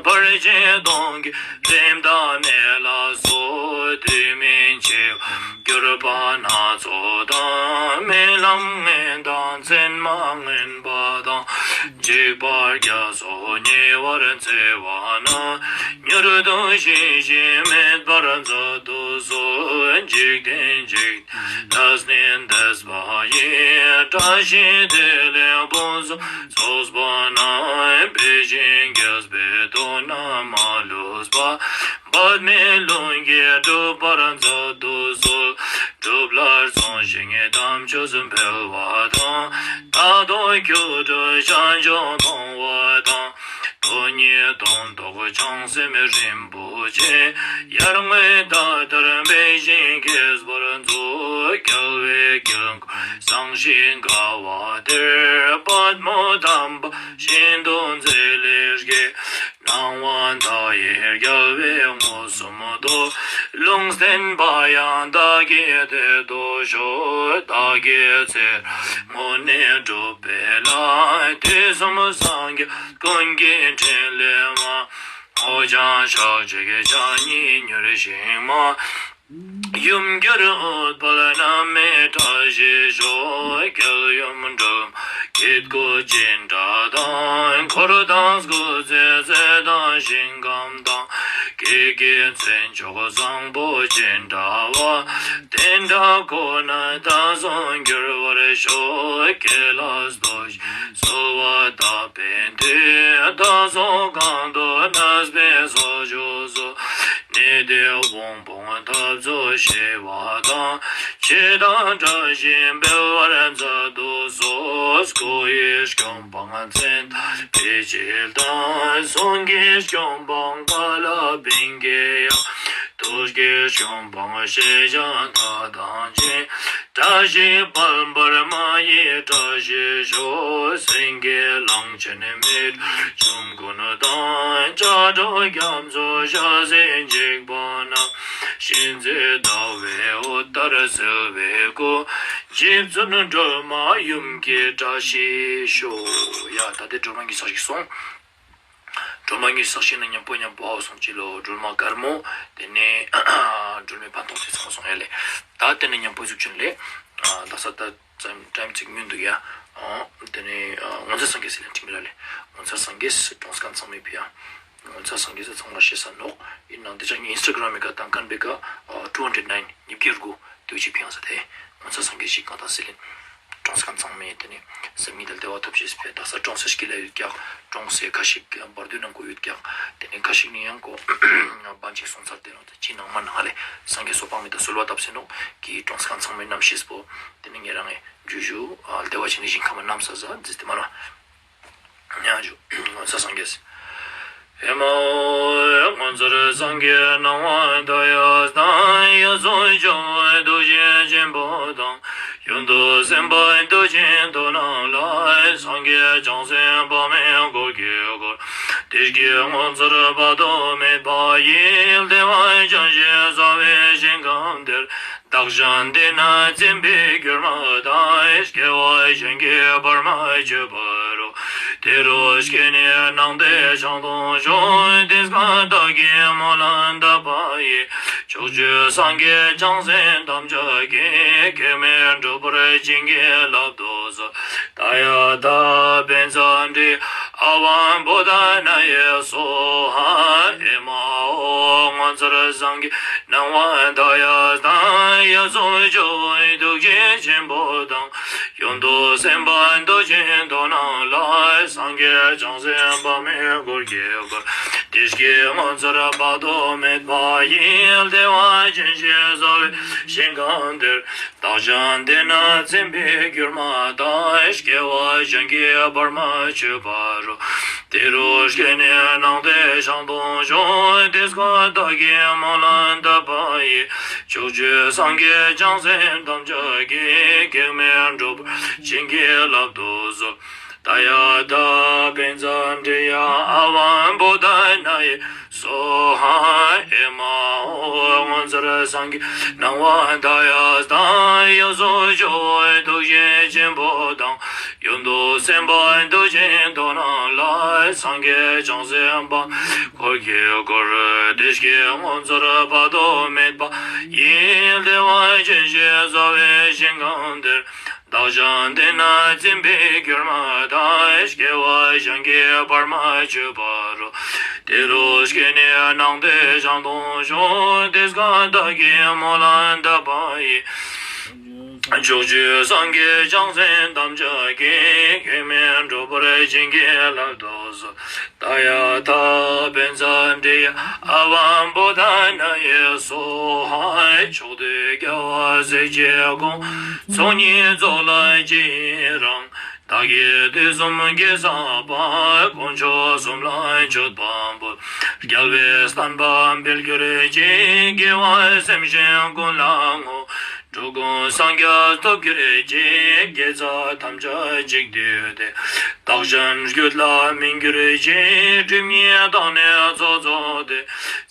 ཕར་ཕྱིན་གཏོང་གི་རིམ་དང་གནས་ལ་སོགས། དུས་མིན་འཆི་བར་གྱུར་པ་སྣ་ཚོགས་དང་། རྨི་ལམ་ངན་དང་མཚན་མ་ངན་པ་དང་། འཇིགས་པ་བརྒྱ་སོགས་ཉེ་བར་འཚེ་བ་ན། མྱུར་དུ་ཞི་ཞིང་མེད་པར་མཛད་དུ་གསོལ། འཇིག་རྟེན་འཇིག་རྟེན་ལས་ནི་འདས་པ་ཡི། བཀྲ་ཤིས་བདེ་ལེགས་ཕུན་སུམ་ཚོགས་པ་ན། དཔལ་ཆེན་རྒྱལ་པོའི་དོན་རྣམས་མ་ལུས་པ། འབད་མེད་ལྷུན་གྱིས་གྲུབ་པར་མཛད་དུ་གསོལ། སྒྲུབ་ལ་བརྩོན་ཞིང་དམ་ཆོས་སུ་འཕེལ་བ་དང་། རྟག་ཏུ་སྒྱུ་འཕྲུལ་ཤིན་ཏུ་མཐོང་བ་དང་། དོན་གཉིས་དོན་རྟོགས་བྱང་སེམས་རིན་པོ་ཆེ། ཡར་ངོའི་ཟླ་ལྟར་འབིགས་ཤིང་ཁེངས་པར་མཛོད། རྒྱལ་བའི་དཀྱིལ་འཁོར་བཟང་ཞིང་དགའ་བ་དེར། པདྨོ་དམ་པ་ཤིན་ཏུ་མཛེས་ལེགས་བསྐྱེད། སྣང་བ་མཐའ་ཡས་རྒྱལ་བའི་མངོན་སུམ་དུ། ལུང་བསྟན་པ་ཡང་བདག་གིས་དེར་ཐོབ་ཤོག། བདག་གིས་ཚེ་རབས་སྔོན་ནས་བསྒྲུབས་པའི་ལྷ། དུས་གསུམ་སངས་རྒྱས་ཀུན་གྱི་ཕྲིན་ལས་མ། སྔོ་ལྗང་ཞགས་ཀྱི་ཕྱག་གཉིས་མྱུར་ཞིང་མ། ཡུམ་གྱུར་ཨུཏྤལ་བསྣམས་མས་བཀྲ་ཤིས་ཤོག། རྒྱལ་ཡུམ་སྒྲོལ་མ་སྐྱེ་དགུའི་སྤྱན་འདྲ་དང་། འཁོར་དང་སྐུ་ཚེའི་ཚད་དང་ཞིང་ཁམས་དང་། སྐྱེ་རྒུའི་མཚན་མཆོག་བཟང་པོ་ཅི་འདྲ་བ། དེ་འདྲ་ཁོ་ནར་ད་གཟོད་འགྱུར་བར་ཤོག། དགེ་ལ་བསྟོད་ཅིང་གསོལ་བ་བཏབ་པའི་མཐུས། ད་གཟོད་གང་དུ་གནས་པའི་ས་ཕྱོགས་སུ། ནད་དང་དབང་པོའི་འཐབ་རྩོད་ཞི་བ་དང་། འཆི་བདག་དགྲ་གཤེད་འཕེལ་བར་མཛད་དུ་གསོལ། སྐུ་ཡི་སྐྱོན་སྤངས་མཚན་ཐ་ལ་ཕྱིར་བྱེད་དང་། གསུང་གི་སྐྱོན་སྤངས་ཀ་ལ་པིང་ཀའི་དབྱངས། དུག་གི་སྐྱོན་སྤངས་ཞེས་བྱ་མཐའ་དང་བཅས། བཀྲ་ཤིས་དཔལ་འབར་མ་ཡི་བཀྲ་ཤིས་ཤོག། སེང་གེ་གླང་ཆེན་མེ་ཏོག་ཆོམ་རྐུན་དང་། ལྕགས་སྒྲོག་རྒྱ་མཚོ་ཞལ་ཟས་འཇིགས་པ་རྣམས། གཤིན་རྗེ་ཟླ་བའི་འོད་ལྟར་གསལ་བའི་སྐུ། རྗེ་བཙུན་སྒྲོལ་མ་ཡུམ་གྱི་བཀྲ་ཤིས་ཤོག། ཡ། ད་ལྟའི་སྒྲོལ་མ་གཉིས་བསགས་ཤིག་སོང་། སྒྲོལ་མ་གཉིས་བསགས་ཤིག་ན་མཉམ་པོ་མཉམ་པོ་ཨའོ་སོང་ཅི་ལོ། སྒྲོལ་མ་དཀར་མོ། དེ་ནས་སྒྲོལ་མའི་ཕན་ཐོགས་ཚེ་ཚང་སོང་ཡ་ལེ། ད་དེ་ནས་མཉམ་པོ་གཟུགས་ཅན་ལེ། ད་ས་ད་ཙམ་ཊའིམ་ཅིག་སྨྱོན་འདུག་ཡ། དེ་ནས་ངོ་མཚར་སངས་རྒྱས་ཟེར་ལེ་འཁྲིག་མི་ལ་ལེ། ངོ་མཚར་སངས་རྒྱས་གྲོངས་ཁན་ཚང་མའི་ཕི་ཡ། ངོ་མཚར་སངས་རྒྱས་ཚང་མ་ཤེས་ས་ནོག། ཡིན་ནང་དེ་ཅག་ངའི་ཨིན་སི་ཊ་གྷ་རམ་མི་ཀ་དང་ཀན་པེ་ཀ་two hundred nine ཉིས་བརྒྱ་དགུ་དུས་ཅིག་ཕི་ཡ་ས་དེ། ངོ་མཚར་སངས་རྒྱས་ཤིག་གང་དང་ཟེར་ལེ། གྲོངས་ཁན་ཚང་མས་དེ་ནས་སེམས་ཉིད་དང་བདེ་བ་ཐོབ་ཅེས་ཕི་ཡ། ད་ས་གྲོངས་སེ་ཤི་ལ་ཡོད་ཀྱག། གྲོངས་སེ་ཁ་ཤིག་བར་དོའི་ནང་གོ་ཡོད་ཀྱག། དེ་ནས་ཁ་ཤིག་ནི་ཡང་གོ་བན་ཅིག་སོང་ཚར་དེ་ནོ། དེ་ཅི་ནང་མ་ནང་ལེ། སངས་རྒྱས་སོ་སྤངས་མི་དང་གསོལ་བ་བཏབ་སེ་ནོག་གི། གྲོངས་ཁན་ཚང་མའི་རྣམ་ཤེས་པོ། དེ་ནས་ངེད་རང་ངི་ཇུ་ཇུ་ཨ་བདེ་བ་ཅན་གྱི་ཞིང་ཁམས་ནམ་ས་ཟ་འཛིན་དེ་མ་ལ། ཉ་ཇུ། ངོ་མཚར་སངས་རྒྱས། ཨེ་མ་ཧོ། ངོ་མཚར་སངས་རྒྱས་སྣང་བ་མཐའ་ཡས་དང་། གཡས་སུ་ཇོ་བོའི་གདུལ་ཞིང་ཆེན་པོ་དང་། གཡོན་དུ་སེམས་དཔའི་མདོས་ཆེན་དུ་སྣང་ལ། སངས་རྒྱས་བྱང་སེམས་དཔག་མེད་འཁོར་གྱིས་བསྐོར། བདེ་སྐྱིད་ངོ་མཚར་དཔག་ཏུ་མེད་པ་ཡི། བདེ་བ་ཅན་ཞེས་བྱ་བའི་ཞིང་ཁམས་དེར། བདག་ཅག་འདི་ན་འཛིན་པའི་སྒྱུ་མ་དང་། སྐྱེ་བ་གཞན་གྱིས་བར་མ་ཆོད་པ་རུ། དེ་རུ་སྐྱེས་ནས་སྣང་མཐའི་ཞིང་དུ་ཞོག། དེ་སྐད་བདག་གིས་སྨོན་ལམ་བཏབ་པ་ཡིས། ཕྱོགས་བཅུའི་སངས་རྒྱས་བྱང་སེམས་ཐམས་ཅད་ཀྱིས། གེགས་མེད་འགྲུབ་པར་བྱིན་གྱིས་བརླབ་ཏུ་གསོལ། ཏདྱ་ཐཱ། བཛྲ་ཏཱ་ཨ་ཝ་བོ་དྷ་ནཱ་ཡེ་སྭཱ་ཧཱ། ཨེ་མ་ཧོ། ངོ་མཚར་སངས་རྒྱས་སྣང་བ་མཐའ་ཡས་དང་། གཡས་སུ་ཇོ་བོའི་གདུལ་ཞིང་ཆེན་པོ་དང་། གཡོན་དུ་སེམས་དཔའི་མདོས་ཆེན་དུ་སྣང་ལ། སངས་རྒྱས་བྱང་སེམས་དཔག་མེད་འཁོར་གྱིས་བསྐོར། བདེ་སྐྱིད་ངོ་མཚར་དཔག་ཏུ་མེད་པ་ཡི། བདེ་བ་ཅན་ཞེས་བྱ་བའི་ཞིང་ཁམས་དེར། བདག་ཅག་འདི་ན་འཛིན་པའི་སྒྱུ་མ་དང་། སྐྱེ་བ་གཞན་གྱིས་བར་མ་ཆོད་པ་རུ། དེ་རུ་སྐྱེས་ནས་སྣང་མཐའི་ཞིང་དུ་ཞོག། དེ་སྐད་བདག་གིས་སྨོན་ལམ་བཏབ་པ་ཡིས། ཕྱོགས་བཅུའི་སངས་རྒྱས་བྱང་སེམས་ཐམས་ཅད་ཀྱིས། གེགས་མེད་འགྲུབ་པར་བྱིན་གྱིས་བརླབ་ཏུ་གསོལ། ཏདྱ་ཐཱ། བཛྲ་ཏཱ་ཨ་ཝ་བོ་དྷ་ནཱ་ཡེ་ སྭཱ་ཧཱ། ཨེ་མ་ཧོ། སྔོན་ཚར་སངས་རྒྱས་སྣང་བ་མཐའ་ཡས་དང་། ཡོངས་སུ་སྦྱོང་བའི་ཐུགས་རྗེ་ཆེན་པོ་དང་། ཡུན་དུ་གསན་པ་འདུ་བྱེད་དོན་རྣམས་ལ། སངས་རྒྱས་བྱང་སེམས་དཔའ་འཁོར་གྱིས་བསྐོར། བདེ་སྐྱིད་ངོ་མཚར་དཔག་ཏུ་མེད་པ་ཡི། བདེ་བ་ཅན་ཞེས་བྱ་བའི་ཞིང་ཁམས་དེར། བདག་ཀྱང་དེ་ན་འཛིན་པའི་གྱུར་མ་དང་། སྐྱེ་བ་གཞན་གྱིས་བར་མ་ཆོད་པ་རུ། དེ་རུ་སྐྱེས་ནས་སྣང་མཐའི་ཞིང་དུ་བྱོན། དེ་སྐབས་བདག་གིས་སྨོན་ལམ་བཏབ་པ་ཡིས། ཕྱོགས་བཅུའི་སངས་རྒྱས་བྱང་སེམས་ཐམས་ཅད་ཀྱིས། གེགས་མེད་འགྲུབ་པར་བྱིན་གྱིས་བརླབ་ཏུ་གསོལ། ཏདྱ་ཐཱ། བཛྲ་ནཱ་དྷཱིཿཡ་ཨ་ཝ་བོ་དྷ་ནཱ་ཡེ་སྭཱ་ཧཱ། ཕྱོགས་དུས་རྒྱལ་བ་སྲས་བཅས་དགོངས། ཚོགས་གཉིས་རྫོགས་ལ་ཇི་ཡི་རང་། བདག་གིས་དུས་གསུམ་དགེ་བསགས་པ། དཀོན་མཆོག་གསུམ་ལ་མཆོད་པ་འབུལ། རྒྱལ་བའི་བསྟན་པ་འཕེལ་གྱུར་ཅིག་དགེ་བ་སེམས་ཅན་ཀུན་ལ་བསྔོ། འགྲོ་ཀུན་སངས་རྒྱས་ཐོབ་གྱུར་ཅིག་དགེ་རྩ་ཐམས་ཅད་གཅིག་བསྡུས་ཏེ། བདག་གཞན་རྒྱུད་ལ་སྨིན་གྱུར་ཅིག་སྒྲིབ་གཉིས་དག་ནས་ཚོགས་རྫོགས་ཏེ།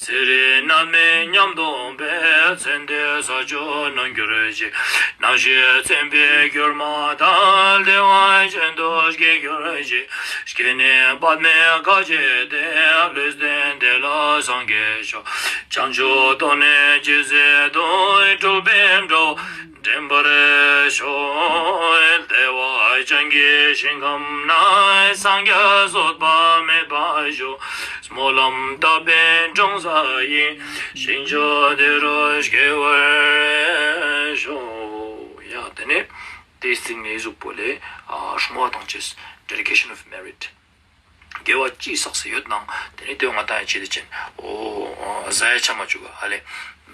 ཚེ་རིང་ནད་མེད་ཉམས་སྟོབས་འཕེལ། ཚེ་འདིར་ས་ཆུ་ནོན་གྱུར་ཅིག་ནམ་ཞིག་མཚན་དཔེའི་གྱུར་མ་ལྟར། བདེ་བ་ཅན་དུ་སྐྱེ་གྱུར་ཅིག་སྐྱེས་ནས་པདྨས་བཀའ་བརྒྱད་ལྡན། ལུས་རྟེན་དེ་ལ་སངས་རྒྱས་མཆོག་བྱང་ཆུབ་ཏུ་ནི་ཇི་སྲིད་དུ། སྤྲུལ་པའི་འགྲོ་བ་འདྲེན་པར་ཤོག་བདེ་བ་ཅན་གྱི་ཞིང་ཁམས་ན། སངས་རྒྱས་བསོད་པ་མེད་པར་བཞུགས། སྨོན་ལམ་བཏབ་པའི་འབྱུང་རྩ་ཡིས། ཞིང་མཆོག་དེ་རུ་སྐྱེ་བར་ཤོག་ཡ། དེ་ནས་དེའི་སྟེང་ནས་གཟུགས་པོ་ལས་ཨ་སྲུང་བ་དང་བཅས། Dedication of Merit། དགེ་བ་ཅི་བསགས་སུ་ཡོད་ནའང་དེ་ནས་དེ་ང་ཏང་ཡང་བྱེད་དེ་ཅན། ཨོ་ཟ་ཡ་ཆ་མ་བཅུག་ག་ཧ་ལས།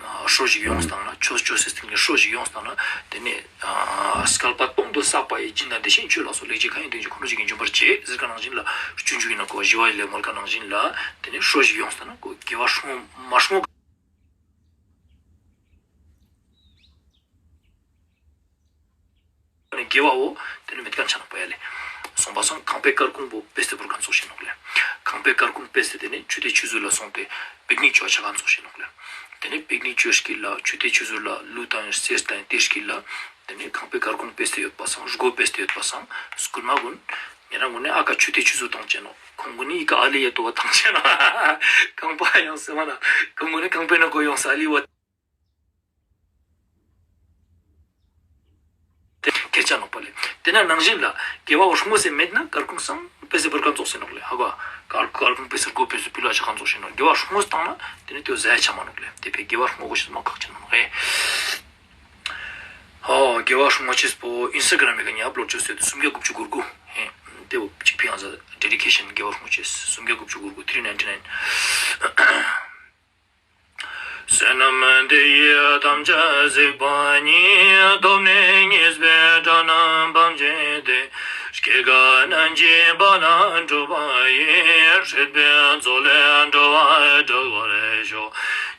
ཨ་ཧྲོ་ཞིག་ཡོངས་བཏང་ན་ཆོས་ཆོས་སེ་སྟེང་ནས་ཧྲོ་ཞིག་ཡོངས་བཏང་ན་དེ་ནས་ཨ་སྐལ་པ་སྟོང་དུ་བསགས་པ་ཡི་སྦྱིན་དང་། དེ་བཞིན་ཆོས་ལ་སོགས་ལེགས་སྤྱད་གང་ཡིན་དེ་ཉིད་ཁོ་ན་ཅིག་གིས་འབྱུང་བར་བྱེད་ཟེར་ག་ནང་བཞིན་ལ། སྤྱོད་འཇུག་ཡིན་ན་ཁོ་ཞི་བ་ལས་མོལ་ག་ནང་བཞིན་ལ་དེ་ནས་ཧྲོ་ཞིག་ཡོངས་བཏང་ན་ཁོ་དགེ་བ་སྲུང་མ་སྲུང་། དགེ་བའོ། དེ་ནི་མེད་ཁན་ཆ་ནོག་པ་ཡ་ལེ། སོང་པ་སང་ཁང་པའི་སྐར་ཁུང་པོ་པེ་སྟེ་བོར་ཁན་ཚོགས་ཤིག་ནོག་ལེ། ཁང་པའི་སྐར་ཁུང་པེ་སྟེ་དེ་ནི་ཆུ་ཐིགས་ཆུ་ཟུར་ལ་སོང་སྟེ་པིག་ནིག་ཅོ་ཆ་ཁན་ཚོགས་ཤིག་ནོག་ལེ། དེ་ནི་པིག་ནིག་ཅོ་ཤིག་ལ་ཆུ་ཐིགས་ཆུ་ཟུར་ལ་ལུ་དང་སེར་དང་ཏེ་ཤིག་ལ། དེ་ནི་ཁང་པའི་སྐར་ཁུང་པེ་སྟེ་ཡོད་པ་སང་སྒོ་པེ་སྟེ་ཡོད་པ་སང་སྐུལ་མ་གུན་ཉེ་རང་གུན་ནི་ཨ་ཀ་ཆུ་ཐིགས་ཆུ་ཟུར་ཐང་ཆེ་ནོག་ཁོང་གུན་ནི་ཨི་ཀ་ཨ་ལི་ཡ་ཏོ་བ་ཐང་ཆེ་ནོག་ཁང་པ་ཡོང་སེ་མ་ན་ཁོང་གུན་ནི་ཁང་པའི་ནང་གོ་ཡོང་ས་ཨ་ལི་བ། དེ་ཁེར་ཆ་ནོག་པ་ལེ། དེ་ན་ནང་བཞིན་ལ་དགེ་བ་སྲུང་ངོ་སེ་མེད་ན་སྐར་ཁུང་སང་པེ་སེ་བོར་ཁན་ཚོགས་སེ་ནོག་ལེ། ཧ་གོ། སྐར་སྐར་ཁུང་པེ་སེ་སྒོ་པེ་སེ་པི་ལ་ཆ་ཁན་ཚོགས་སེ་ནོག་དགེ་བ་སྲུང་ངོ་སྟང་ན་དེ་ནི་དེ་ཟ་ཡ་ཆ་མ་ནོག་ལེ། དེ་པེ་དགེ་བ་སྲུང་ངོ་གོ་ཤེས་མ་ཁག་ཆེ་ནོག་ཧེ། ཧོ་དགེ་བ་སྲུང་ངོ་ཆེས་པོ་ཨིན་སྟ་གྷ་རམ་མི་ཀ་ཉ་ཨབ་ལོཌ་ཅོས་སེ་སུམ་བརྒྱ་དགུ་བཅུ་གོ་དགུ་ཧེ། དེ་བོ་གཅིག་ཕི་ཡང་ཟ་ཌེ་ཌི་ཀེ་ཤན་དགེ་བ་སྲུང་ངོ་ཆེས་སུམ་བརྒྱ་དགུ་བཅུ་གོ་དགུ་ཐི་རི་ནའིན་ཊི་ནའིན། བསོད་ནམས་འདི་ཡིས་ཐམས་ཅད་གཟིགས་པ་ཉིད། ཐོབ་ནས་ཉེས་པའི་དགྲ་རྣམས་ཕམ་བྱས་ཏེ། སྐྱེ་རྒ་ན་འཆིའི་རྦ་རླབས་འཁྲུགས་པ་ཡི། སྲིད་པའི་མཚོ་ལས་འགྲོ་བ་སྒྲོལ་བར་ཤོག་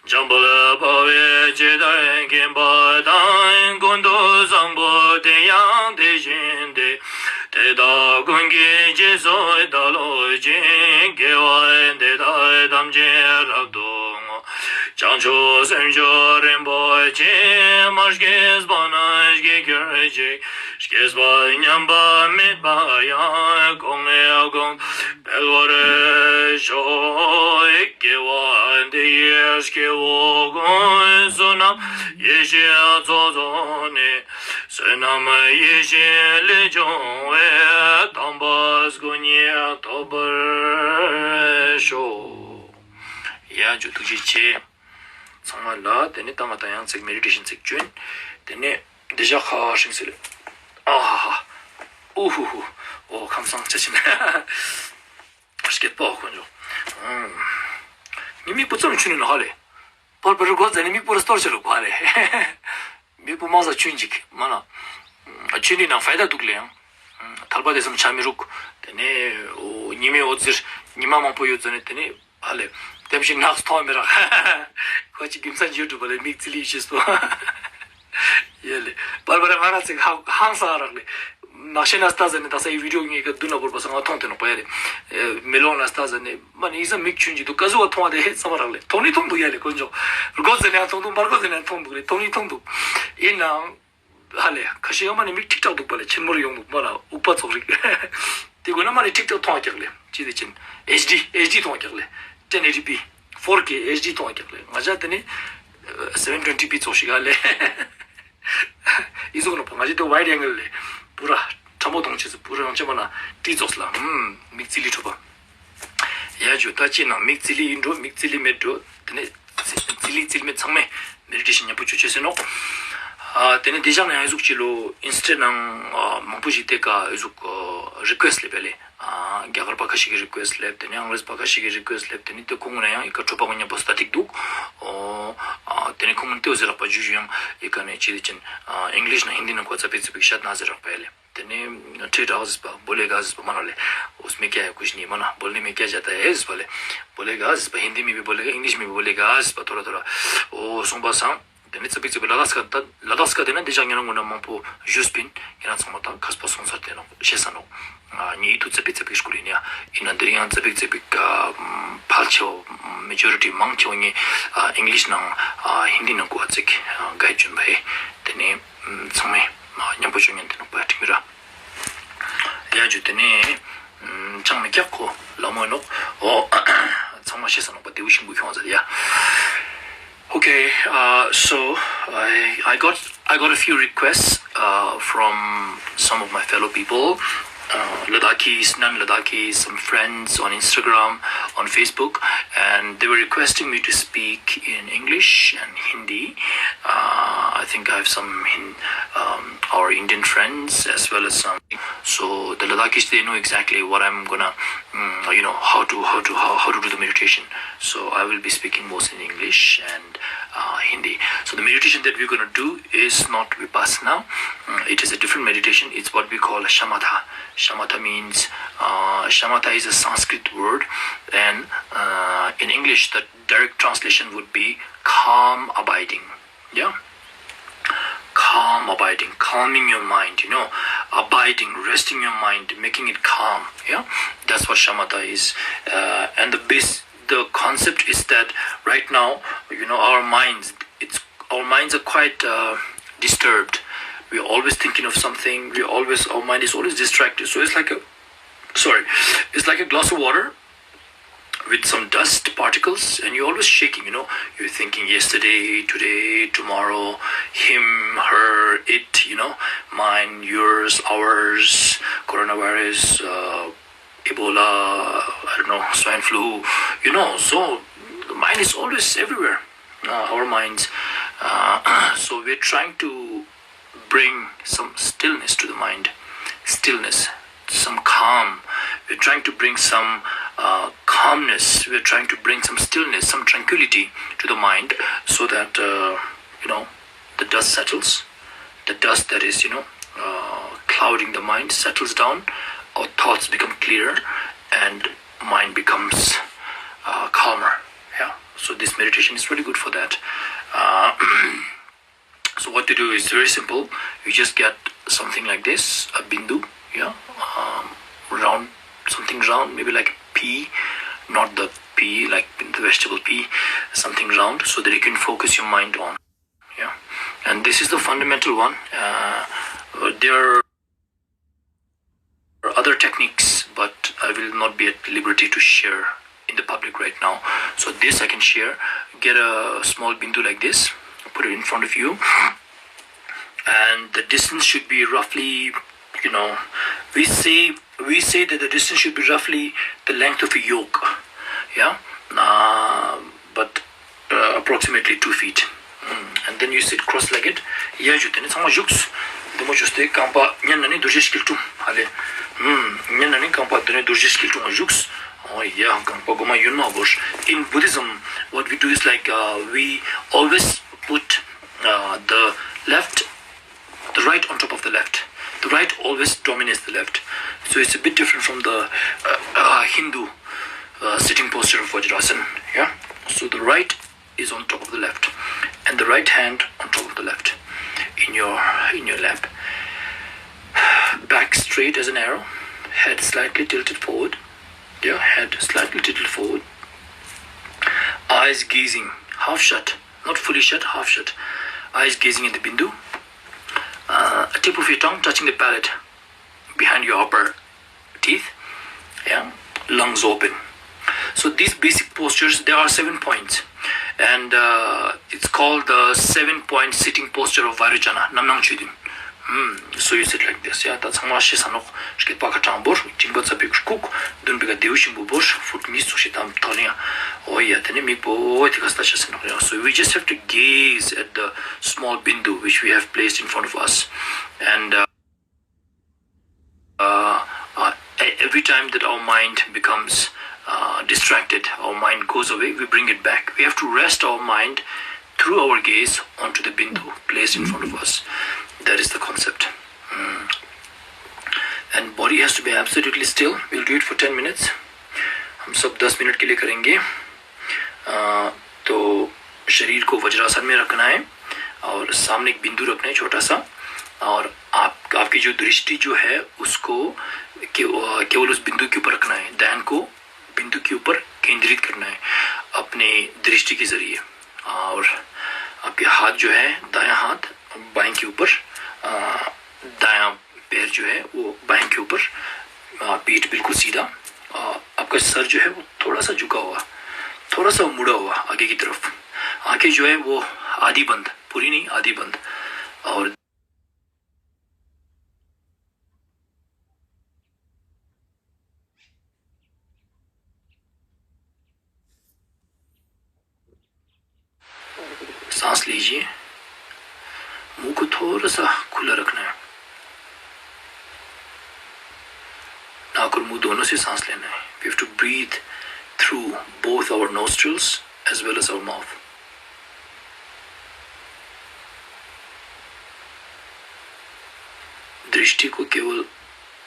འཇམ་དཔལ་དཔའ་བོས་ཇི་ལྟར་མཁྱེན་པ་དང་། ཀུན་ཏུ་བཟང་པོ་དེ་ཡང་དེ་བཞིན་ཏེ། དེ་དག་ཀུན་གྱི་རྗེས་སུ་བདག་སློབ་ཅིང་། དགེ་བ་འདི་དག་ཐམས་ཅད་རབ་ཏུ་བསྔོ། བྱང་ཆུབ་སེམས་མཆོག་རིན་པོ་ཆེ། མ་སྐྱེས་པ་རྣམས་སྐྱེ་གྱུར་ཅིག་སྐྱེས་པ་ཉམས་པ་མེད་པ་ཡང་། གོང་ནས་གོང་དུ་འཕེལ་བར་ཤོག་དགེ་བ་འདི་ཡིས་སྐྱེ་བོ་ཀུན། བསོད་ནམས་ཡེ་ཤེས་ཚོགས་རྫོགས་ནས། བསོད་ནམས་ཡེ་ཤེས་ལས་བྱུང་བའི། དམ་པ་སྐུ་གཉིས་ཐོབ་པར་ཤོག་ཡ་ཇུ་ཐུགས་རྗེ་ཆེ། ཚང་མ་ལ་དེ་ནས་ད་ང་ད་ཡང་ཚིག་མེ་ཌི་ཊེ་ཤན་ཚིག་བཅོན། དེ་ནས་འདི་ཞག་ཁ་ཧྲིང་སེ་ལེ། ཨ་ཧ་ཧ། ཨུ་ཧུ་ཧུ། ཨོ་ཁམས་སངས་ཆ་ཆེ་ན། སྐྱེད་པ་དཀོན་མཆོག་ངའི་མིག་པོ་ཙམ་ཆུ་ནི་ན་ཧ་ལེ། པར་པར་གོ་ཙ་ནི་མིག་པོ་ར་སྟོར་ཆ་རུ་ག་ལེ། མིག་པོ་མང་ས་ཆུན་ཅིག་མ་ན། ཆུན་ནི་ནང་ཕའི་ད་འདུག་ལེ་ཡང་། ཐལ་པ་དེ་ཙམ་ཆ་མི་རུག་དེ་ནས་ཉི་མའི་འོད་ཟེར་ཉི་མ་མང་པོ་ཡོད་ཙ་ནི་དེ་ནས་ཧ་ལེ། ལྟེམ་ཞིག་ནགས་མཐོང་མི་རག་ཁོ་ཅིག་གིམ་ས་འཇུ་འགྲུབ་པ་ལེ་མིག་ཙི་ལི་ཤེས་པོ། ཡེ་ལེ། པར་པར་ང་ར་ཚིག་ཧང་ཧང་སང་རག་ལེ། ནག་ཤེ་ན་སྟ་ཟ་ནི་ད་ས་ཡི་བི་ཌིའོ་ངེས་ཀ་དུ་ན་བོར་པ་ས་ང་མཐོང་དེ་ནོག་པ་ཡ་རེད། མེ་ལོང་ན་སྟ་ཟ་ནི་མ་ནི་ཡིག་ས་མིག་ཆུན་གྱི་དུ་ཀ་ཟུ་བ་མཐོང་བ་དེ་ཧེ་ས་མ་རག་ལེ། མཐོང་ནི་མཐོང་འདུག་ཡ་ལེ་དཀོན་མཆོག་རྒོ་ཟེར་ནས་མཐོང་འདུག་མར་རྒོ་ཟེར་ནས་མཐོང་འདུག་ལེ། མཐོང་ནི་མཐོང་འདུག་ཡིན་ནའང་ཧ་ལེ་ཁ་ཤས་ཡང་མ་ནི་མིག་ཁྲིག་ཁྲག་འདུག་པ་ལེ། ཆེན་མོར་ཡོང་འདུག་མ་ལ་དབུག་པ་ཚོགས་རིག་དེ་དགོས་ན་མ་ནི་ཁྲིག་ཁྲག་མཐོང་བ་ཀྱག་ལེ། ཅི་དེ་ཅན་ཨེཆ་ཌི་ཨེཆ་ཌི་མཐོང་བ་ཀྱག་ལེ། ཊེན་ཨེ་ཊི་པི་ཕོར་ཀེ་ཨེཆ་ཌི་མཐོང་བ་ཀྱག་ལེ། ང་ཅག་དེ་ནི་སེ་བེན་ཊུ་ཝེན་ཊི་པི་ཚོགས་ཤིག་ཧ་ལེ། ཨི་ཟུག་ནོ་པ་ང་ཅི་དེ་ཝའིཌ་ཨེང་གལ་ལེ། པུ་ར་ཁྲ་མོ་གཏོང་ཆེ་སི་པུ་ར་ཡོང་ཆེ་མ་ན་ཏི་ཙོགས་ལ་ཧུམ་མིག་ཙི་ལི་ཁྲོ་པ། ཡ་ཇུ་ད་ཅི་ན་མིག་ཙི་ལི་ཡིན་འགྲོ་མིག་ཙི་ལི་མེད་འགྲོ། དེ་ནས་ཙི་ལི་ཙི་ལི་མེད་ཚང་མས་མེ་ཌི་ཊེ་ཤན་ཉམ་པོ་བྱོས་བྱོས་ཟེར་ནོ། ཨ་དེ་ནས་དེ་ཞག་ནས་ཡང་ཨི་ཟུག་ཅི་ལོ་ཨིན་སི་ཊ་ནང་ཨ་མང་པོ་ཞིག་དེ་ཀ་ཨི་ཟུག་རི་ཀུ་ཨེ་སི་ཊི་སླེབས་པས་ལེ། ཨ་རྒྱ་གར་པ་ཁ་ཤས་ཀྱི་རི་ཀུ་ཨེ་སི་ཊི་སླེབས། དེ་ནས་ཨང་རེ་ཟི་པ་ཁ་ཤས་ཀྱི་རི་ཀུ་ཨེ་སི་ཊི་སླེབས། དེ་ནས་དེ་ཁོང་ངོ་ན་ཡང་ཨི་ཀ་ཁྲོ་པ་ངོ་ཉམ་པོ་སྟ་ཏིག་འདུག་ཨོ་ཨ་དེ་ནས་ཁོང་ངོ་ན་དེ་འོ་ཟེར་རག་པ་ཇུ་ཇུ་ཡང་ཨི་ཀ་ནས་ཅི་དེ་ཅན་ཨ་ཨིང་ལིཤ་ནང་ཧིན་དི་ནང་ཁོ་ཙ་པིག་ཙ་པིག་ཤད་ན་ཟེར་རག་པ་ཡ་ལེ། དེ་ནས་ཁྲེ་དྲག་ཟིག་པ་བོ་ལེ་ག་ཟིག་པ་མ་ན་ལེ། ཨོ་སི་མེ་ཀྱ་ཡ་ཀུཤ་ནི་མ་ན་བོ་ལེ་མེ་ཀྱ་ཇ་ད་ཨེ་ཟིག་པ་ལེ། བོ་ལེ་ག་ཟིག་པ་ཧིན་དི་མི་བི་བོ་ལེ་ག་ཨིང་ལིཤ་མི་བི་བོ་ལེ་ག་ཟིག་པ་ཐོ་ར་ཐོ་ར། ཨོ་སོང་པ་སང་། དེ་ནས་ཙ་པིག་ཙ་པིག་ལ་དྭགས་སྐད་ད་ལ་དྭགས་སྐད་དེ་ན་འདི་ཞག་ཉེ་རང་ངོ་ན་མང་པོ་ཞུས་པིན། ཉེ་རང་ཚང་མ་ད་མཁས་པ་སོང་ཚར་དེ་ནོ་ཤེས་ས་ནོ། ཨ་ངའི་ཡིད་དུ་ཙ་པིག་ཙ་པིག་སྐུར་ཡིན་ཡ། ཡིན་ན་འདིར་ཡང་ཙ་པིག་ཙ་པིག་ཕལ་ཆེ་བ་མེ་ཇོ་རི་ཊི་མང་ཆེ་བ་ངས་ཨིང་ལིཤ་ནང་ཨ་ཧིན་དི་ནང་གོ་ཙིག་ག་ཡི་བྱོན་པ་ཧེ། དེ་ནས་ཚང་མས་མཉམ་པོ་བྱོན་ཉན་དེ་ནོ་པ་ཁྲིག་མི་ར། ཡ་ཇུ་དེ་ནས་ཅང་མི་སྐྱག་ཁོ་ལ་མོ་ནོ། ཨོ་ཚང་མ་ཤེས་ས་ནོ་པ་དེའུ་ཤིང་བུ་ཁྱོང་ཟེར་ཡ། Okay, uh, so I, I got I got a few requests uh, from some of my fellow people, uh, Ladakis, non-Ladakis, some friends on Instagram, on Facebook, and they were requesting me to speak in English and Hindi. Uh, I think I have some Hin- um, our Indian friends as well as some. So the Ladakis, they know exactly what I'm gonna, mm, you know, how to how to how, how to do the meditation. So I will be speaking most in English and uh, Hindi. So the meditation that we're going to do is not Vipassana. Mm, it is a different meditation. It's what we call a Shamatha. Shamatha means, uh, Shamatha is a Sanskrit word, and uh, in English, the direct translation would be calm abiding. Yeah? Calm abiding, calming your mind, you know, abiding, resting your mind, making it calm. Yeah? That's what Shamatha is. Uh, and the base the concept is that right now, you know, our minds, it's our minds are quite uh, disturbed. We're always thinking of something. We always our mind is always distracted. So it's like a, sorry, it's like a glass of water with some dust particles, and you're always shaking. You know, you're thinking yesterday, today, tomorrow, him, her, it. You know, mine, yours, ours, coronavirus. Uh, Ebola, I don't know, swine flu, you know, so the mind is always everywhere, uh, our minds. Uh, so we're trying to bring some stillness to the mind, stillness, some calm. We're trying to bring some uh, calmness, we're trying to bring some stillness, some tranquility to the mind so that, uh, you know, the dust settles, the dust that is, you know, uh, clouding the mind settles down, our thoughts become clearer, and mind becomes uh, calmer. Yeah. So this meditation is really good for that. Uh, so what to do is very simple. You just get something like this, a bindu, yeah, um, round, something round, maybe like a pea, not the pea, like the vegetable pea, something round, so that you can focus your mind on. Yeah, and this is the fundamental one. Uh, there are other techniques, but I will not be at liberty to share in the public right now. So this I can share. Get a small bindu like this, put it in front of you, and the distance should be roughly, you know, we say we say that the distance should be roughly the length of a yoke. Yeah, uh, but uh, approximately two feet. Mm. And then you sit cross-legged. ཡ་ཞུ་དེ་ནི་ཚང་མ་བཞུགས། འདི་མོ་བཞུགས་ཏེ་རྐང་པ་སྙན་ན་ནི་རྡོ་རྗེ་སྐྱིལ་ཀྲུང་ཧ་ལེ། ཨུམ། སྙན་ན་ནི་རྐང་པ་འདི་ནི་རྡོ་རྗེ་སྐྱིལ་ཀྲུང་ང་བཞུགས། ཨོ་ཡ། རྐང་པ་གོ་མ་ཡུན་མ་བོར། In Buddhism, what we do is like uh, we always put uh, the left, the right on top of the left. The right always dominates the left. So it's a bit different from the uh, uh, Hindu uh, sitting posture of Vajrasana. Yeah. So the right is on top of the left, and the right hand on top of the left in your in your lap. Back straight as an arrow, head slightly tilted forward. Yeah, head slightly tilted forward. Eyes gazing, half shut, not fully shut, half shut. Eyes gazing at the bindu. Uh, tip of your tongue touching the palate behind your upper teeth. Yeah, lungs open. So these basic postures, there are seven points, and uh, it's called the seven point sitting posture of Vairocana, Namnang Chudin. Mm, so you sit like this, yeah. ད་ཚང་མ་ཤེས་ས་ནོག་སྐེད་པ་ཁ་དྲང་པོར། མཇིང་པ་རྩ་བའི་ཁུག། མདུན་པའི་ཁ་རྡེའུ་ཤིང་བུ་བོར། ཕུཊ་གཉིས་ཚུགས་ཤིང་དམ་ཐོག་ལ་ཡང་། འོ་ཡ། དེ་ནས་མིག་པོ་དེ་ག་ས་ཤ་ས་ནོག་ཡ། So we just have to gaze at the small bindu which we have placed in front of us, and uh, uh, uh, e- every time that our mind becomes uh, distracted, our mind goes away, we bring it back. We have to rest our mind through our gaze onto the bindu placed in front of us. That is the concept. Mm. And body has to be absolutely still. We'll do it for ten minutes. हम सब दस मिनट के लिए करेंगे. अ, तो शरीर को वज्रासन में रखना है और सामने एक बिंदु रखना है, छोटा सा. और आप आपकी जो दृष्टि जो है, उसको केव- केवल उस बिंदु के ऊपर रखना है. ध्यान को बिंदु के ऊपर केंद्रित करना है अपने दृष्टि के जरिए. और आपके हाथ जो है, दायां हाथ बाएं के ऊपर, अ, दायां पैर जो है वो बाएं के ऊपर, अ, पीठ बिल्कुल सीधा. अ, आपका सर जो है वो थोड़ा सा झुका हुआ, थोड़ा सा मुड़ा हुआ आगे की तरफ. आंखें जो है वो आधी बंद, पूरी नहीं, आधी बंद. और सांस लीजिए. मुंह को थोड़ा सा खुला रखना है. नाक और मुंह दोनों से सांस लेना है. We have to breathe through both our nostrils as well as our mouth. दृष्टि को केवल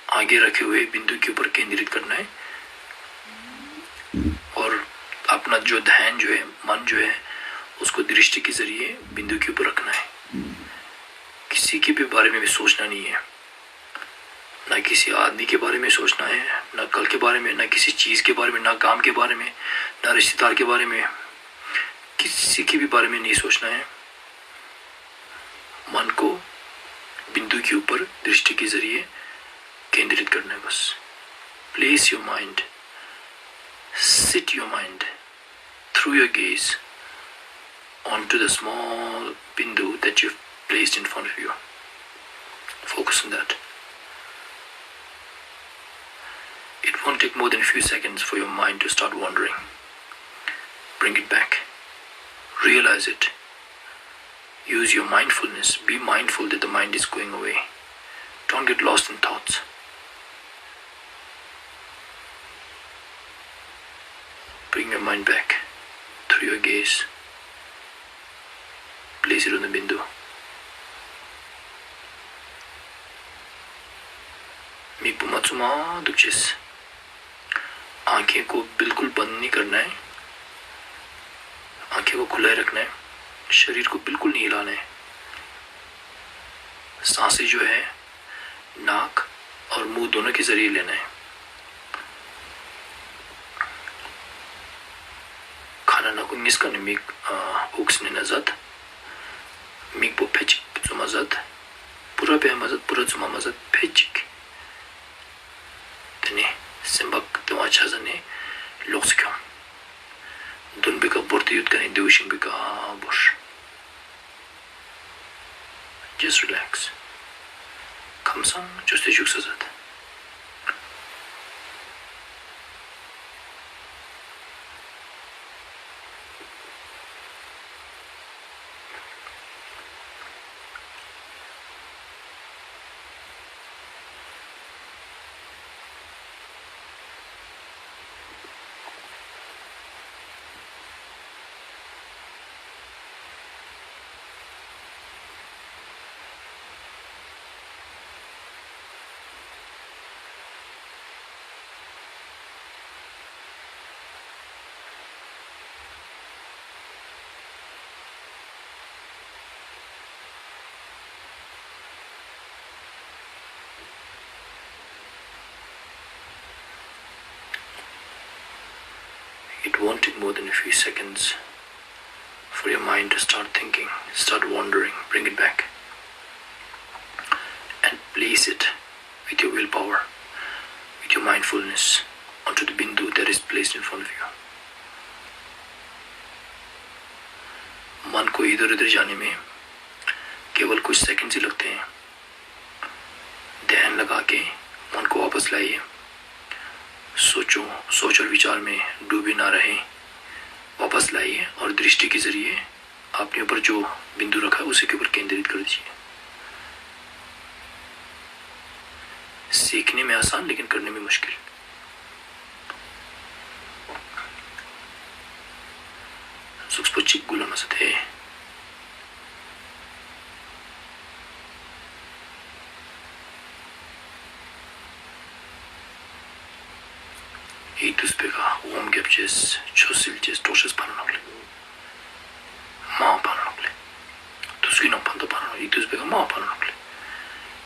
आगे रखे हुए बिंदु के ऊपर केंद्रित करना है और अपना जो ध्यान जो है, मन जो है, उसको दृष्टि के जरिए बिंदु के ऊपर रखना है. किसी के भी बारे में भी सोचना नहीं है. ना किसी आदमी के बारे में सोचना है, ना कल के बारे में, ना किसी चीज के बारे में, ना काम के बारे में, ना रिश्तेदार के बारे में, किसी के भी बारे में नहीं सोचना है. मन को बिंदु के ऊपर दृष्टि के जरिए केंद्रित करना है बस. Place your mind, sit your mind through your gaze onto the small bindu that you've placed in front of you. Focus on that. It won't take more than a few seconds for your mind to start wandering. Bring it back. Realize it. Use your mindfulness. Be mindful that the mind is going away. Don't get lost in thoughts. Bring your mind back through your gaze. Place it on the bindu. མིག་པོ་མ་བཙུམ་མ་འདུག་ཅེས། आंखें को बिल्कुल बंद नहीं करना है. आंखें को खुला ही रखना है. शरीर को बिल्कुल नहीं हिलाना है. सांसें जो है, नाक और मुंह दोनों के जरिए लेना है. खाना ना को निस्कने में, आ, उक्स ने नजर. མིག་པོ་ཕད་ཅིག་བཙུམ་མ་ཟད། पूरा ཕད་མ་ཟད། पूरा བཙུམ་མ་ཟད། ཕད་ཅིག་དེ་ནས་སེམས་པ་དེ་བ་ཆ་ཟ་ནས་ལོག་སུ་ཁྱོང་། མདུན་པའི་ཀ་བོར་དུ་ཡོད་ཀ་ནས་རྡེའུ་ཤིང་པའི་ཀ་བོར། Just relax. ཁམས་སངས་བཅོས་ཏེ་བཞུགས་ས་ཟད། Won't take more than a few seconds for your mind to start thinking, start wandering. Bring it back and place it with your willpower, with your mindfulness, onto the bindu that is placed in front of you. मन को इधर उधर जाने में केवल कुछ सेकंड्स ही लगते हैं। ध्यान लगा के मन को वापस लाइए। सोचो, सोच और विचार में डूबे ना रहें। वापस लाइए और दृष्टि के जरिए अपने ऊपर जो बिंदु रखा है, उसी के ऊपर केंद्रित कर दीजिए। सीखने में आसान, लेकिन करने में मुश्किल। Zugspot chik gula masa the. Itus peka om gapches, chosil ches, toshes pananokle. Ma pananokle. Tuski no panta pananokle. Itus peka ma pananokle.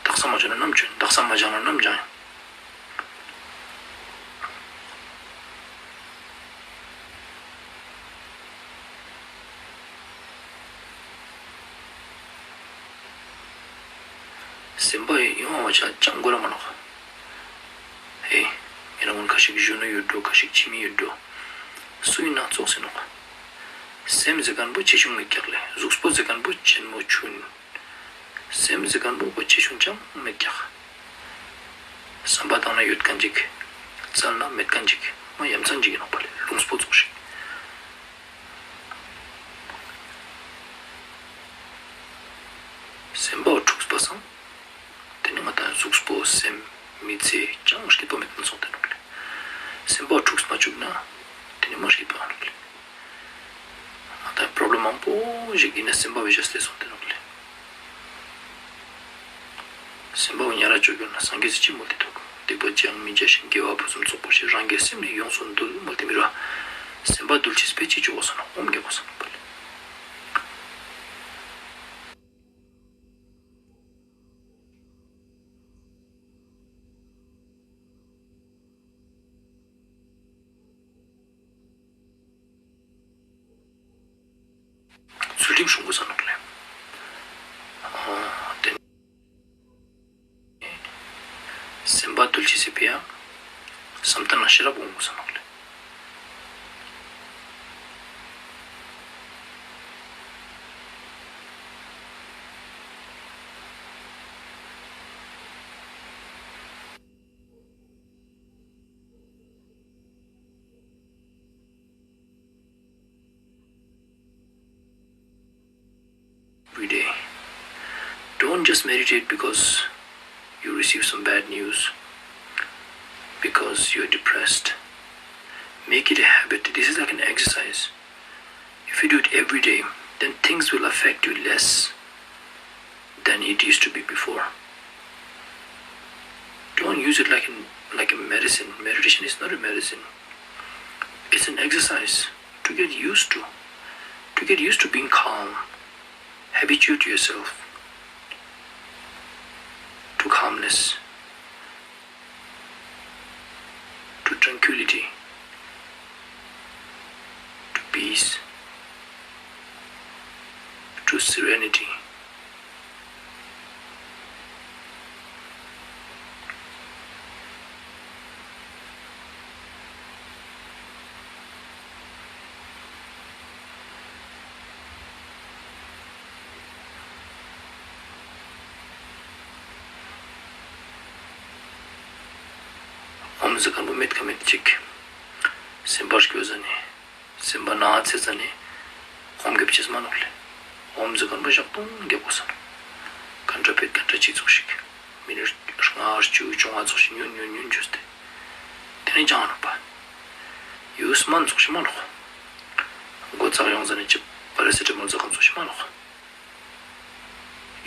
Taksa majana namchun, taksa majana namjan. སེམས་པ་ཡོང་བ་ཆ་ཅང་གོ་ར་མ་ནོག་ཧེ། ཡིན་ན་ཁ་ཤིག་གཞོན་ནུ་ཡོད་འགྲོ། ཁ་ཤིག་ཕྱི་མི་ཡོད་འགྲོ། སུ་ཡིན་ན་ཙོགས་ཟེར་ནོག་སེམས་ཟེར་མཁན་པོ་ཆེ་ཆུང་མེད་ཀྱག་ལེ། གཟུགས་པོ་ཟེར་མཁན་པོ་ཆེན་མོ་ཆུང་། སེམས་ཟེར་མཁན་པོ་པོ་ཆེ་ཆུང་ཅང་མེད་ཀྱག་བསམ་པ་བཏང་ན་ཡོད་མཁན་ཅིག་བཙལ་ན་མེད་མཁན་ཅིག་མ་ཡ་མཚན་ཅིག་ཡིན་ནོག་པ་ལེ། ལུང་སྤོ་ཙོགས་ཤིག་སེམས་པ་འཁྲུགས་པ་སང་། དེ་ནི་ང་དང་གཟུགས་པོ་སེམས་མི་ཚེ་ཅང་སྐྱིད་པོ་མེད་པ་སོང་དེ་ནོག་ལེ། སེམས་པ་འཁྲུགས་མ་བཅུག་ན་དེ་ནི་མ་སྐྱིད་པ་ནོག་ལེ། ང་དང་པྲོབ་ལེམ་མང་པོ་ཞིག་ཡིན་ན་སེམས་པ་བེ་ཤ་སྟེ་སོང་དེ་ནོག་ལེ། སེམས་པ་ཉ་ར་བཅོས་གྱུར་ན་སངས་རྒྱས་སི་ཅི་མོལ་ཏེ་འདུག་སྡིག་པ་ཅི་ཡང་མི་བྱ་ཞིང་། དགེ་བ་ཕུན་སུམ་ཚོགས་པར་བྱེད། རང་གི་སེམས་ནི་ཡོངས་སུ་འདུལ་མོལ་ཏེ་མི་ར། སེམས་པ་འདུལ་ཕྱིར་དཔེ་ཅི་བཅོ་དགོས་སོང་ན་ཨོམ་རྒྱག་དགོས་སོང་ན་པ་ལེ། ཚུལ་ཁྲིམས་སྲུང་དགོས་ས་ནོག་ལེ། དེ་ནས་སེམས་པ་འདུལ་ཕྱིར་སེ་ཕི་ཡ་བསམ་གཏན་ལ་ཤེས་རབ་འོང་དགོས་ས་ནོག་ལེ། Every day. Don't just meditate because you receive some bad news, because you're depressed. Make it a habit. This is like an exercise. If you do it every day, then things will affect you less than it used to be before. Don't use it like an, like a medicine. Meditation is not a medicine. It's an exercise to get used to, to get used to being calm. Habituate yourself to calmness, to tranquility, to peace, to serenity. ཨོམ་ཟེར་མཁན་པོ་མེད་ཀ་མེད་ཅིག་སེམས་པར་སྐྱོ་ཟ་ནས། སེམས་པ་ན་ཚ་ཟ་ནས་ཧོམ་རྒྱབ་ཅེས་མ་ནོག་ལེ། ཧོམ་ཟེར་མཁན་པོ་ཞག་སྟོང་རྒྱབ་དགོས་ས་ནོག་ག་འདྲ་བེད་ག་འདྲ་ཅིག་ཚོགས་ཤིག་མི་ནི་ལྔ་བཅུ་བཅོ་ལྔ་ཚོགས་ཤིག་ཉུན་ཉུན་ཉུན་བཅོས་ཏེ། དེ་ནས་སྦྱང་ནོག་པ། ཡུས་མན་ཚོགས་ཤིག་མ་ནོག་མགོ་ཚགས་ཡོང་ཟ་ནས་ཅི་པ་ར་སེ་ཊ་མོལ་ཟ་མཁན་ཚོགས་ཤིག་མ་ནོག་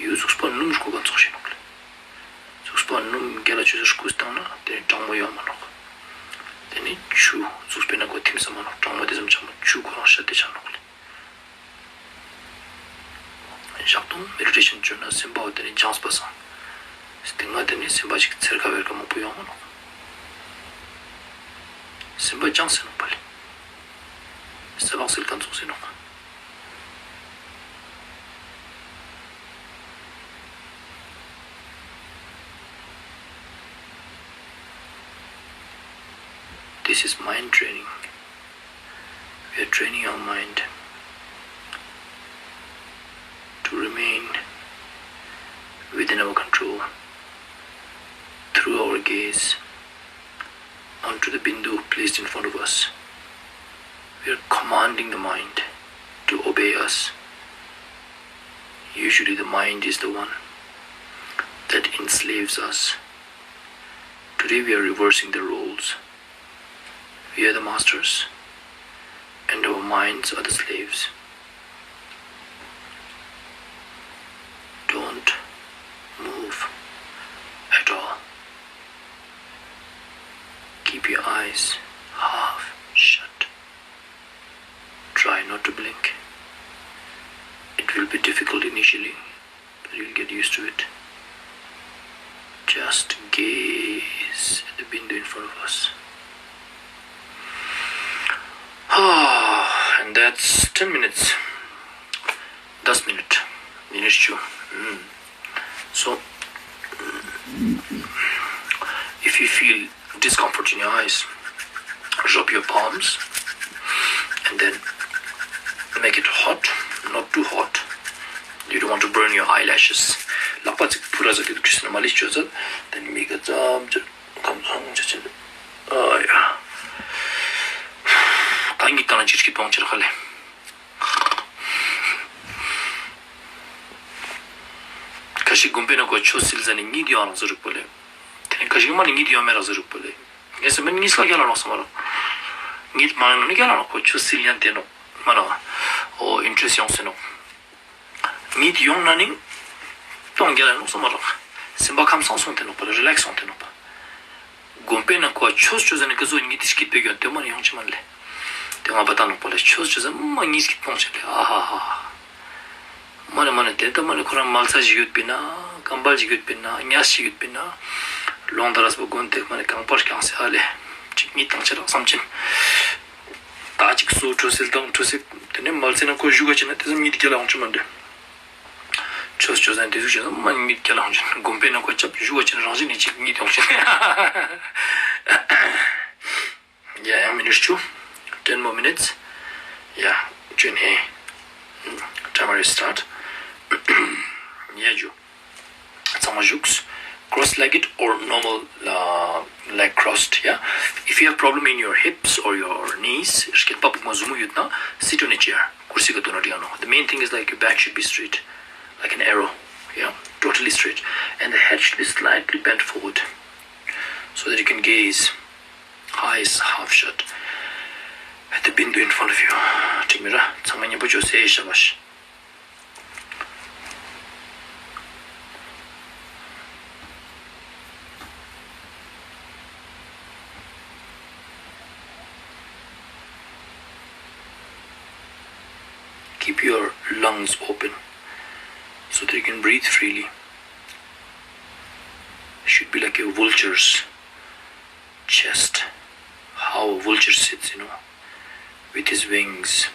ཡུ་གཟུགས་པོ་སྣུམ་རྐུ་ག་ཚོགས་ཤིག་ནོག་ལེ། གཟུགས་པོ་སྣུམ་རྒྱ་ལ་ཆུ་ཟེར་རྐུས་བཏང་ན་དེ་ནས་གྲང་མོ་ཡོང་མ་ནོག་དེ་ནས་ཆུ་གཟུགས་པོའི་ནང་གོ་ཐིམ་ས་མ་ནོག་གྲང་མོ་དེ་ཙམ་ཆགས་མ་ཆུ་ཁོ་རང་ཤ་དེ་ཆགས་ནོག་ལེ། ཞག་དུང་མེ་ཌི་ཊེ་ཤན་བྱོས་ན་སེམས་པ་བ་དེ་ནས་སྦྱངས་པ་སང་། སྟེང་ང་དེ་ནས་སེམས་པ་ཅིག་ཚེར་ཁ་བེར་ཁ་མང་པོ་ཡོང་མ་ནོག་སེམས་པ་སྦྱངས་ཟེར་ནོག་པ་ལེ། ས་བག་སིལ་ག་ཚོགས་སེ་ནོག This is mind training. We are training our mind to remain within our control through our gaze onto the bindu placed in front of us. We are commanding the mind to obey us. Usually, the mind is the one that enslaves us. Today, we are reversing the roles. We are the masters, and our minds are the slaves. Don't move at all. Keep your eyes half shut. Try not to blink. It will be difficult initially, but you'll get used to it. Just gaze at the bindu in front of us. And that's ten minutes. दस minute, minute छु। So, if you feel discomfort in your eyes, rub your palms and then make it hot, not too hot. You don't want to burn your eyelashes. ལག་པ་ཅིག་ཕུ་ར་ཟ་དེ་དུ་ཁྲིས་ན་མ་ལིས་ཆོས་ཟ། དེ་ནི་མིག་ག་ཙམ་ཅིག་ཁམ་ཚང་ཅིག་ཅིག་ཨ་ཡ། གང་གི་གང་ཅིག་ཅིག་གཏོང་ཅིག་ཁ་ལེ། ཁ་ཤས་དགོན་པའི་ནང་ཁོ་ཆོས་སིལ་ཟ་ནི་གཉིད་ཡོང་རག་ཟེར་རུག་པོ་ལེ། དེ་ནས་ཁ་ཤས་མ་ནི་གཉིད་ཡོང་མེད་རག་ཟེར་རུག་པོ་ལེ། ངས་སེམས་པ་གཉིད་ལ་རྒྱ་ལ་ནོག་སོང་མ་རོག་གཉིད་མ་ཡོང་ནི་རྒྱ་ལ་ནོག་ཁོ་ཆོས་སིལ་ཡང་དེ་ནོག་མ་ནོག་ཨོ་ཨིན་ཊི་རེ་སི་ཡོང་སེ་ནོག་གཉིད་ཡོང་ན་ནི་གཏོང་རྒྱ་ལ་ནོག་སོང་མ་རོག་སེམས་པ་ཁམས་སངས་སོང་དེ་ནོག་པོ་ལེ། རི་ལེག་སི་སོང་དེ་ནོག་པ། དགོན་པའི་ནང་ཁོ་ཆོས་ཆོས་ཟ་ནི་ཀི་ཟོ་གཉིད་དེ་སྐྱིད་པའི་གྱོན་དེ་མ་ནི་ཡོང་ཅི་མ་ལེ། དེ་ང་པ་ད་ནོག་པོ་ལེ་ཆོས་ཆོས་ཟ་མ་གཉིད་སྐྱིད་སྤོང་ཆེ་ལེ། ཨ་ཧ་ཧ། མ་ནི་མ་ནི་དེ་ལྟ་མ་ནི་ཁོ་རང་མལ་ས་ཞིག་ཡོད་པིན་ན། ཀམ་པལ་ཞིག་ཡོད་པིན་ན། ཉ་ཞིག་ཡོད་པིན་ན། ལོང་ད་ར་སི་པ་དགོན་དེ་མ་ནི་གང་པར་ཀྱང་སེ་ཨ་ལེ། ཅིག་གཉིད་བཏང་ཆེ་རག་བསམ་ཅིན། ད་ཅིག་སོ་ཁྲོ་སིལ་དང་ཁྲོ་སིལ། དེ་ནས་མལ་སའི་ནང་ཁོ་བཞུགས་ག་ཅི་ན་དེ་ཙམ་གཉིད་རྒྱ་ལ་འོང་ཆི་མ་འདྲེ། ཆོས་ཆོས་ཟན་དེ་ཟུག་བྱས་ན་མ་གཉིད་རྒྱ་ལ་འོང་ཆི་ན། དགོན་པའི་ནང་ཁོ་ཅབ་བཞུགས་ག་ཅི་ན་རང་བཞིན་ནས་ཅིག་གཉིད་འོང་ཆི་ན། Yeah, yeah, minutes too. Ten more minutes. Yeah, Jun Hei. Timer is start. Yeah, Ju. ཚང་མ་བཞུགས། Cross-legged or normal uh, leg crossed, yeah. If you have problem in your hips or your knees, སྐེད་པ་བུག་མ་ཟུར་མོ་ཡོད་ན། Sit on a chair. ཁུར་སི་ག་དོ་ན་འགྲིག་ནོག The main thing is like your back should be straight, like an arrow, yeah, totally straight, and the head should be slightly bent forward. So that you can gaze, eyes half shut, at the bindu in front of you. དྲི་མི་ར་ཚང་མ་ཉན་པོ་ཅོ་སེ་ཤ་བ་ཤ། Keep your lungs open so that you can breathe freely. Should be like a vulture's chest, how a vulture sits, you know, with his wings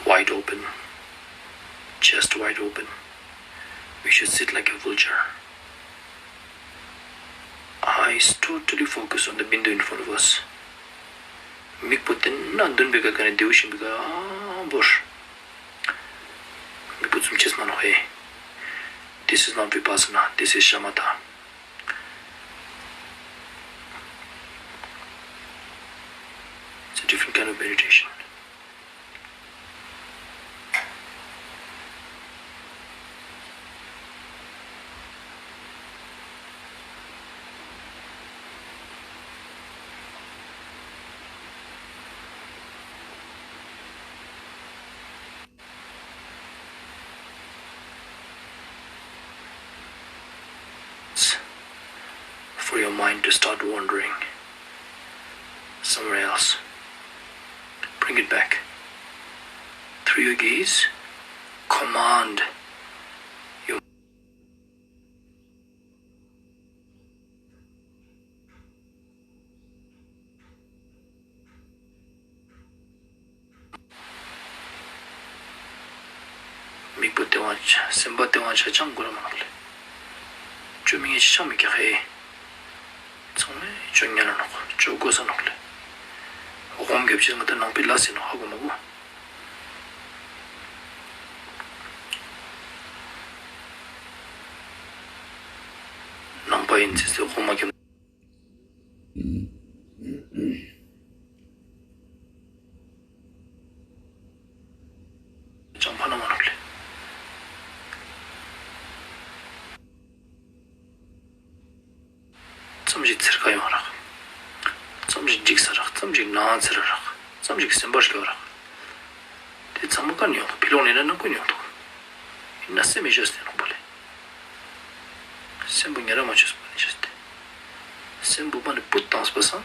wide open, chest wide open. We should sit like a vulture. Eyes totally focused on the bindu in front of us. མིག་པོ་དེ་ན་འདུན་པའི་ག་ག་ནས་དེའུ་ཤིང་པའི་ག་བོར། མིག་པོ་ཙུམ་ཆེས་མ་ནོག་ཧེ། This is not vipassana, this is shamatha. It's a different kind of meditation. For your mind to start wandering somewhere else. Bring it back. Through your gaze, command your མིག་པོ་ལྟེ་བ་ཆ་སེམས་པ་ལྟེ་བ་ཆ་ཅང་གོ་ར་མ་ནོག་ལེ། ཅོ་མི་ངེ་ཆ་ཅང་མི་ཀྱག་ཧེ། ཚང་མས་ཅོ་ཉན་ལ་ནོག་ཅོ་གོ་ས་ནོག་ལེ། འོ་ཧོམ་རྒྱབ་ཆེ་ང་ད་ནང་པའི་ལ་སེ་ནོག་ཧ་གོ་མ་གོ། ནང་པ་ཡིན་ཚེ་ཚེ་ཧོམ་མ་རྒྱབ། ཅང་ཕ་ན་མ་ནོག་ལེ། ཙམ་ཞིག་ཚེར་ཁ་ཡོང་རག་ཙམ་ཞིག་འཇིགས་ས་རག་ཙམ་ཞིག་ནང་ཚེར་རག་ཙམ་ཞིག་སེམས་པར་སྐྱོ་རག་དེ་ཚང་མ་ཀ་ནས་ཡོང་དུ་ཕི་ལོག་ནས་ན་ནང་ཀུན་ཡོང་དུ། ཡིན་ན་སེམས་མི་ཤོད་སྟེ་ནོག་པ་ལེ། སེམས་པོ་ཉེ་ར་མ་ཆོད་པ་ནི་ཤོད་སྟེ། སེམས་པོ་པ་ནི་པུད་བཏང་སྤ་སང་།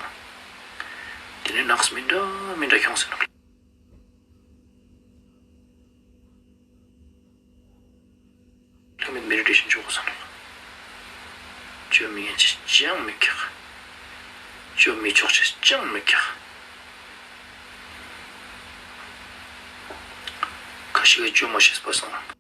དེ་ནས་ནགས་མི་འདྲ་མི་འདྲ་ཁྱོང་སེ་ནོག་ལེ། ལྷ་མེད་མེ་ཌི་ཊེ་ཤན་ཆོག་གོ་ས་ནོག་ཅོ་མི་ཉན་ཆེ་ཅང་མི་ཀྱག་ཅོ་མི་ཆོག་ཆེ་ཅང་མི་ཀྱག་ཁ་ཤས་ཀྱིས་ཅོ་མ་ཤེས་པ་སང་།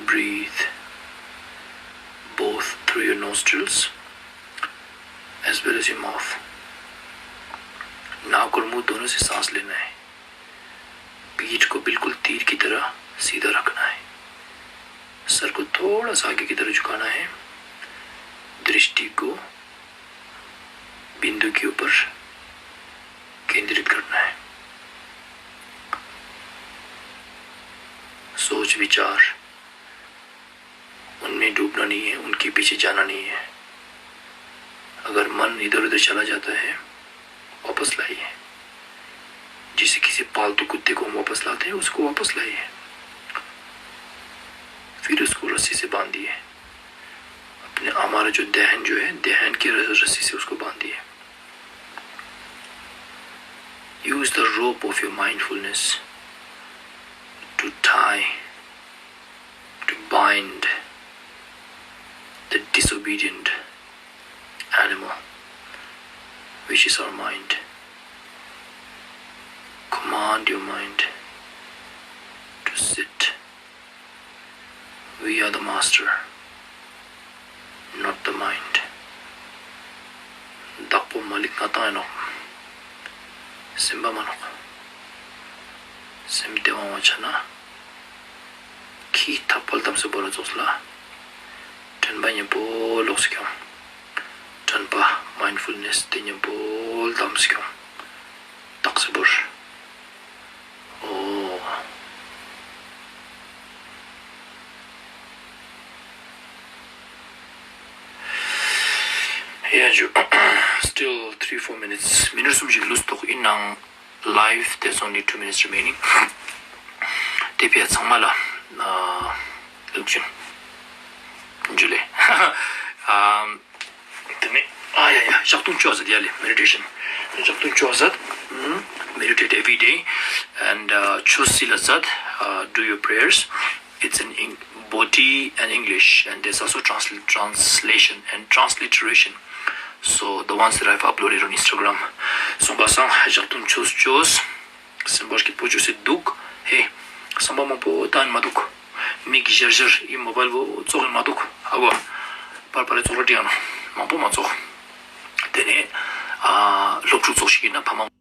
Breathe both through your nostrils as well as your mouth. नाक और मुंह दोनों से सांस लेना है। पीठ को बिल्कुल तीर की तरह सीधा रखना है। सर को थोड़ा सा आगे की तरफ झुकाना है। दृष्टि को बिंदु के ऊपर केंद्रित करना है। सोच विचार उनमें डूबना नहीं है, उनके पीछे जाना नहीं है। अगर मन इधर उधर चला जाता है, वापस लाइए। जैसे किसी पालतू कुत्ते को हम वापस लाते हैं, उसको वापस लाइए। फिर उसको रस्सी से बांधिए। अपने, हमारा जो दहन जो है, दहन की र-, रस्सी से उसको बांधिए। Use the rope of your mindfulness to tie, to bind the disobedient animal, which is our mind. Command your mind to sit. We are the master, not the mind. བདག་པོ་མ་ལིག་ང་ཏང་ཡིན་ནོག་སེམས་པ་མ་ནོག་སེམས་བདེ་བ་བ་ཆ་ན། ཁྱི་ཐག་པལ་དམ་སེ་བོར་ར་ཙོགས་ལ། དྲན་པ་མཉམ་པོ་ལོག་སེ་ཁྱོང་། དྲན་པ་མའིན་ཌ་ཕུལ་ནེས་དེ་མཉམ་པོ་དམ་སེ་ཁྱོང་། ཏག་སེ་བོར། ཨོ། ཡ་ཇུ། Still three four minutes. མི་ནིཊ་གསུམ་ཞིག་ལུས་ཐོག་ཡིན་ནང་། Live, there's only two minutes remaining. དེ་ཕྱི་ཚང་མ་ལ་ཨ་ལུག་ཅུན་ཇུ་ལེ། ཨམ། དེ་ནས་ཨ་ཡ་ཡ་ཞག་དུང་ཅོ་ཟད་ཡ་ལེ། མེ་ཌི་ཊེ་ཤན། ཞག་དུང་ཅོ་ཟད། ཨམ། Meditate every day and uh, ཆོས་སྲིད་ལ་ཟད། Uh, do your prayers. It's in Eng- Bodhi and English, and there's also transl- translation and transliteration. So the ones that I've uploaded on Instagram. སོང་པ་སང་ཞག་དུང་ཆོས་ཅོས། སེམས་པ་སྐྱིད་པོ་ཅོས་སེ་འདུག་ཧེ། བསམ་པ་མང་པོ་བཏང་མ་འདུག་མིག་ཞར་ཞར་ཡི་མོ་བལ་བོ་ཙོག་ཡིན་མ་འདུག་ཧ་གོ། པར་པར་ཙོག་ར་འབྲི་ཡང་ན་མང་པོ་མ་ཙོག་དེ་ནས་ཨ་སློབ་ཕྲུག་ཙོག་ཞིག་ཡིན་ན་ཕ་མ།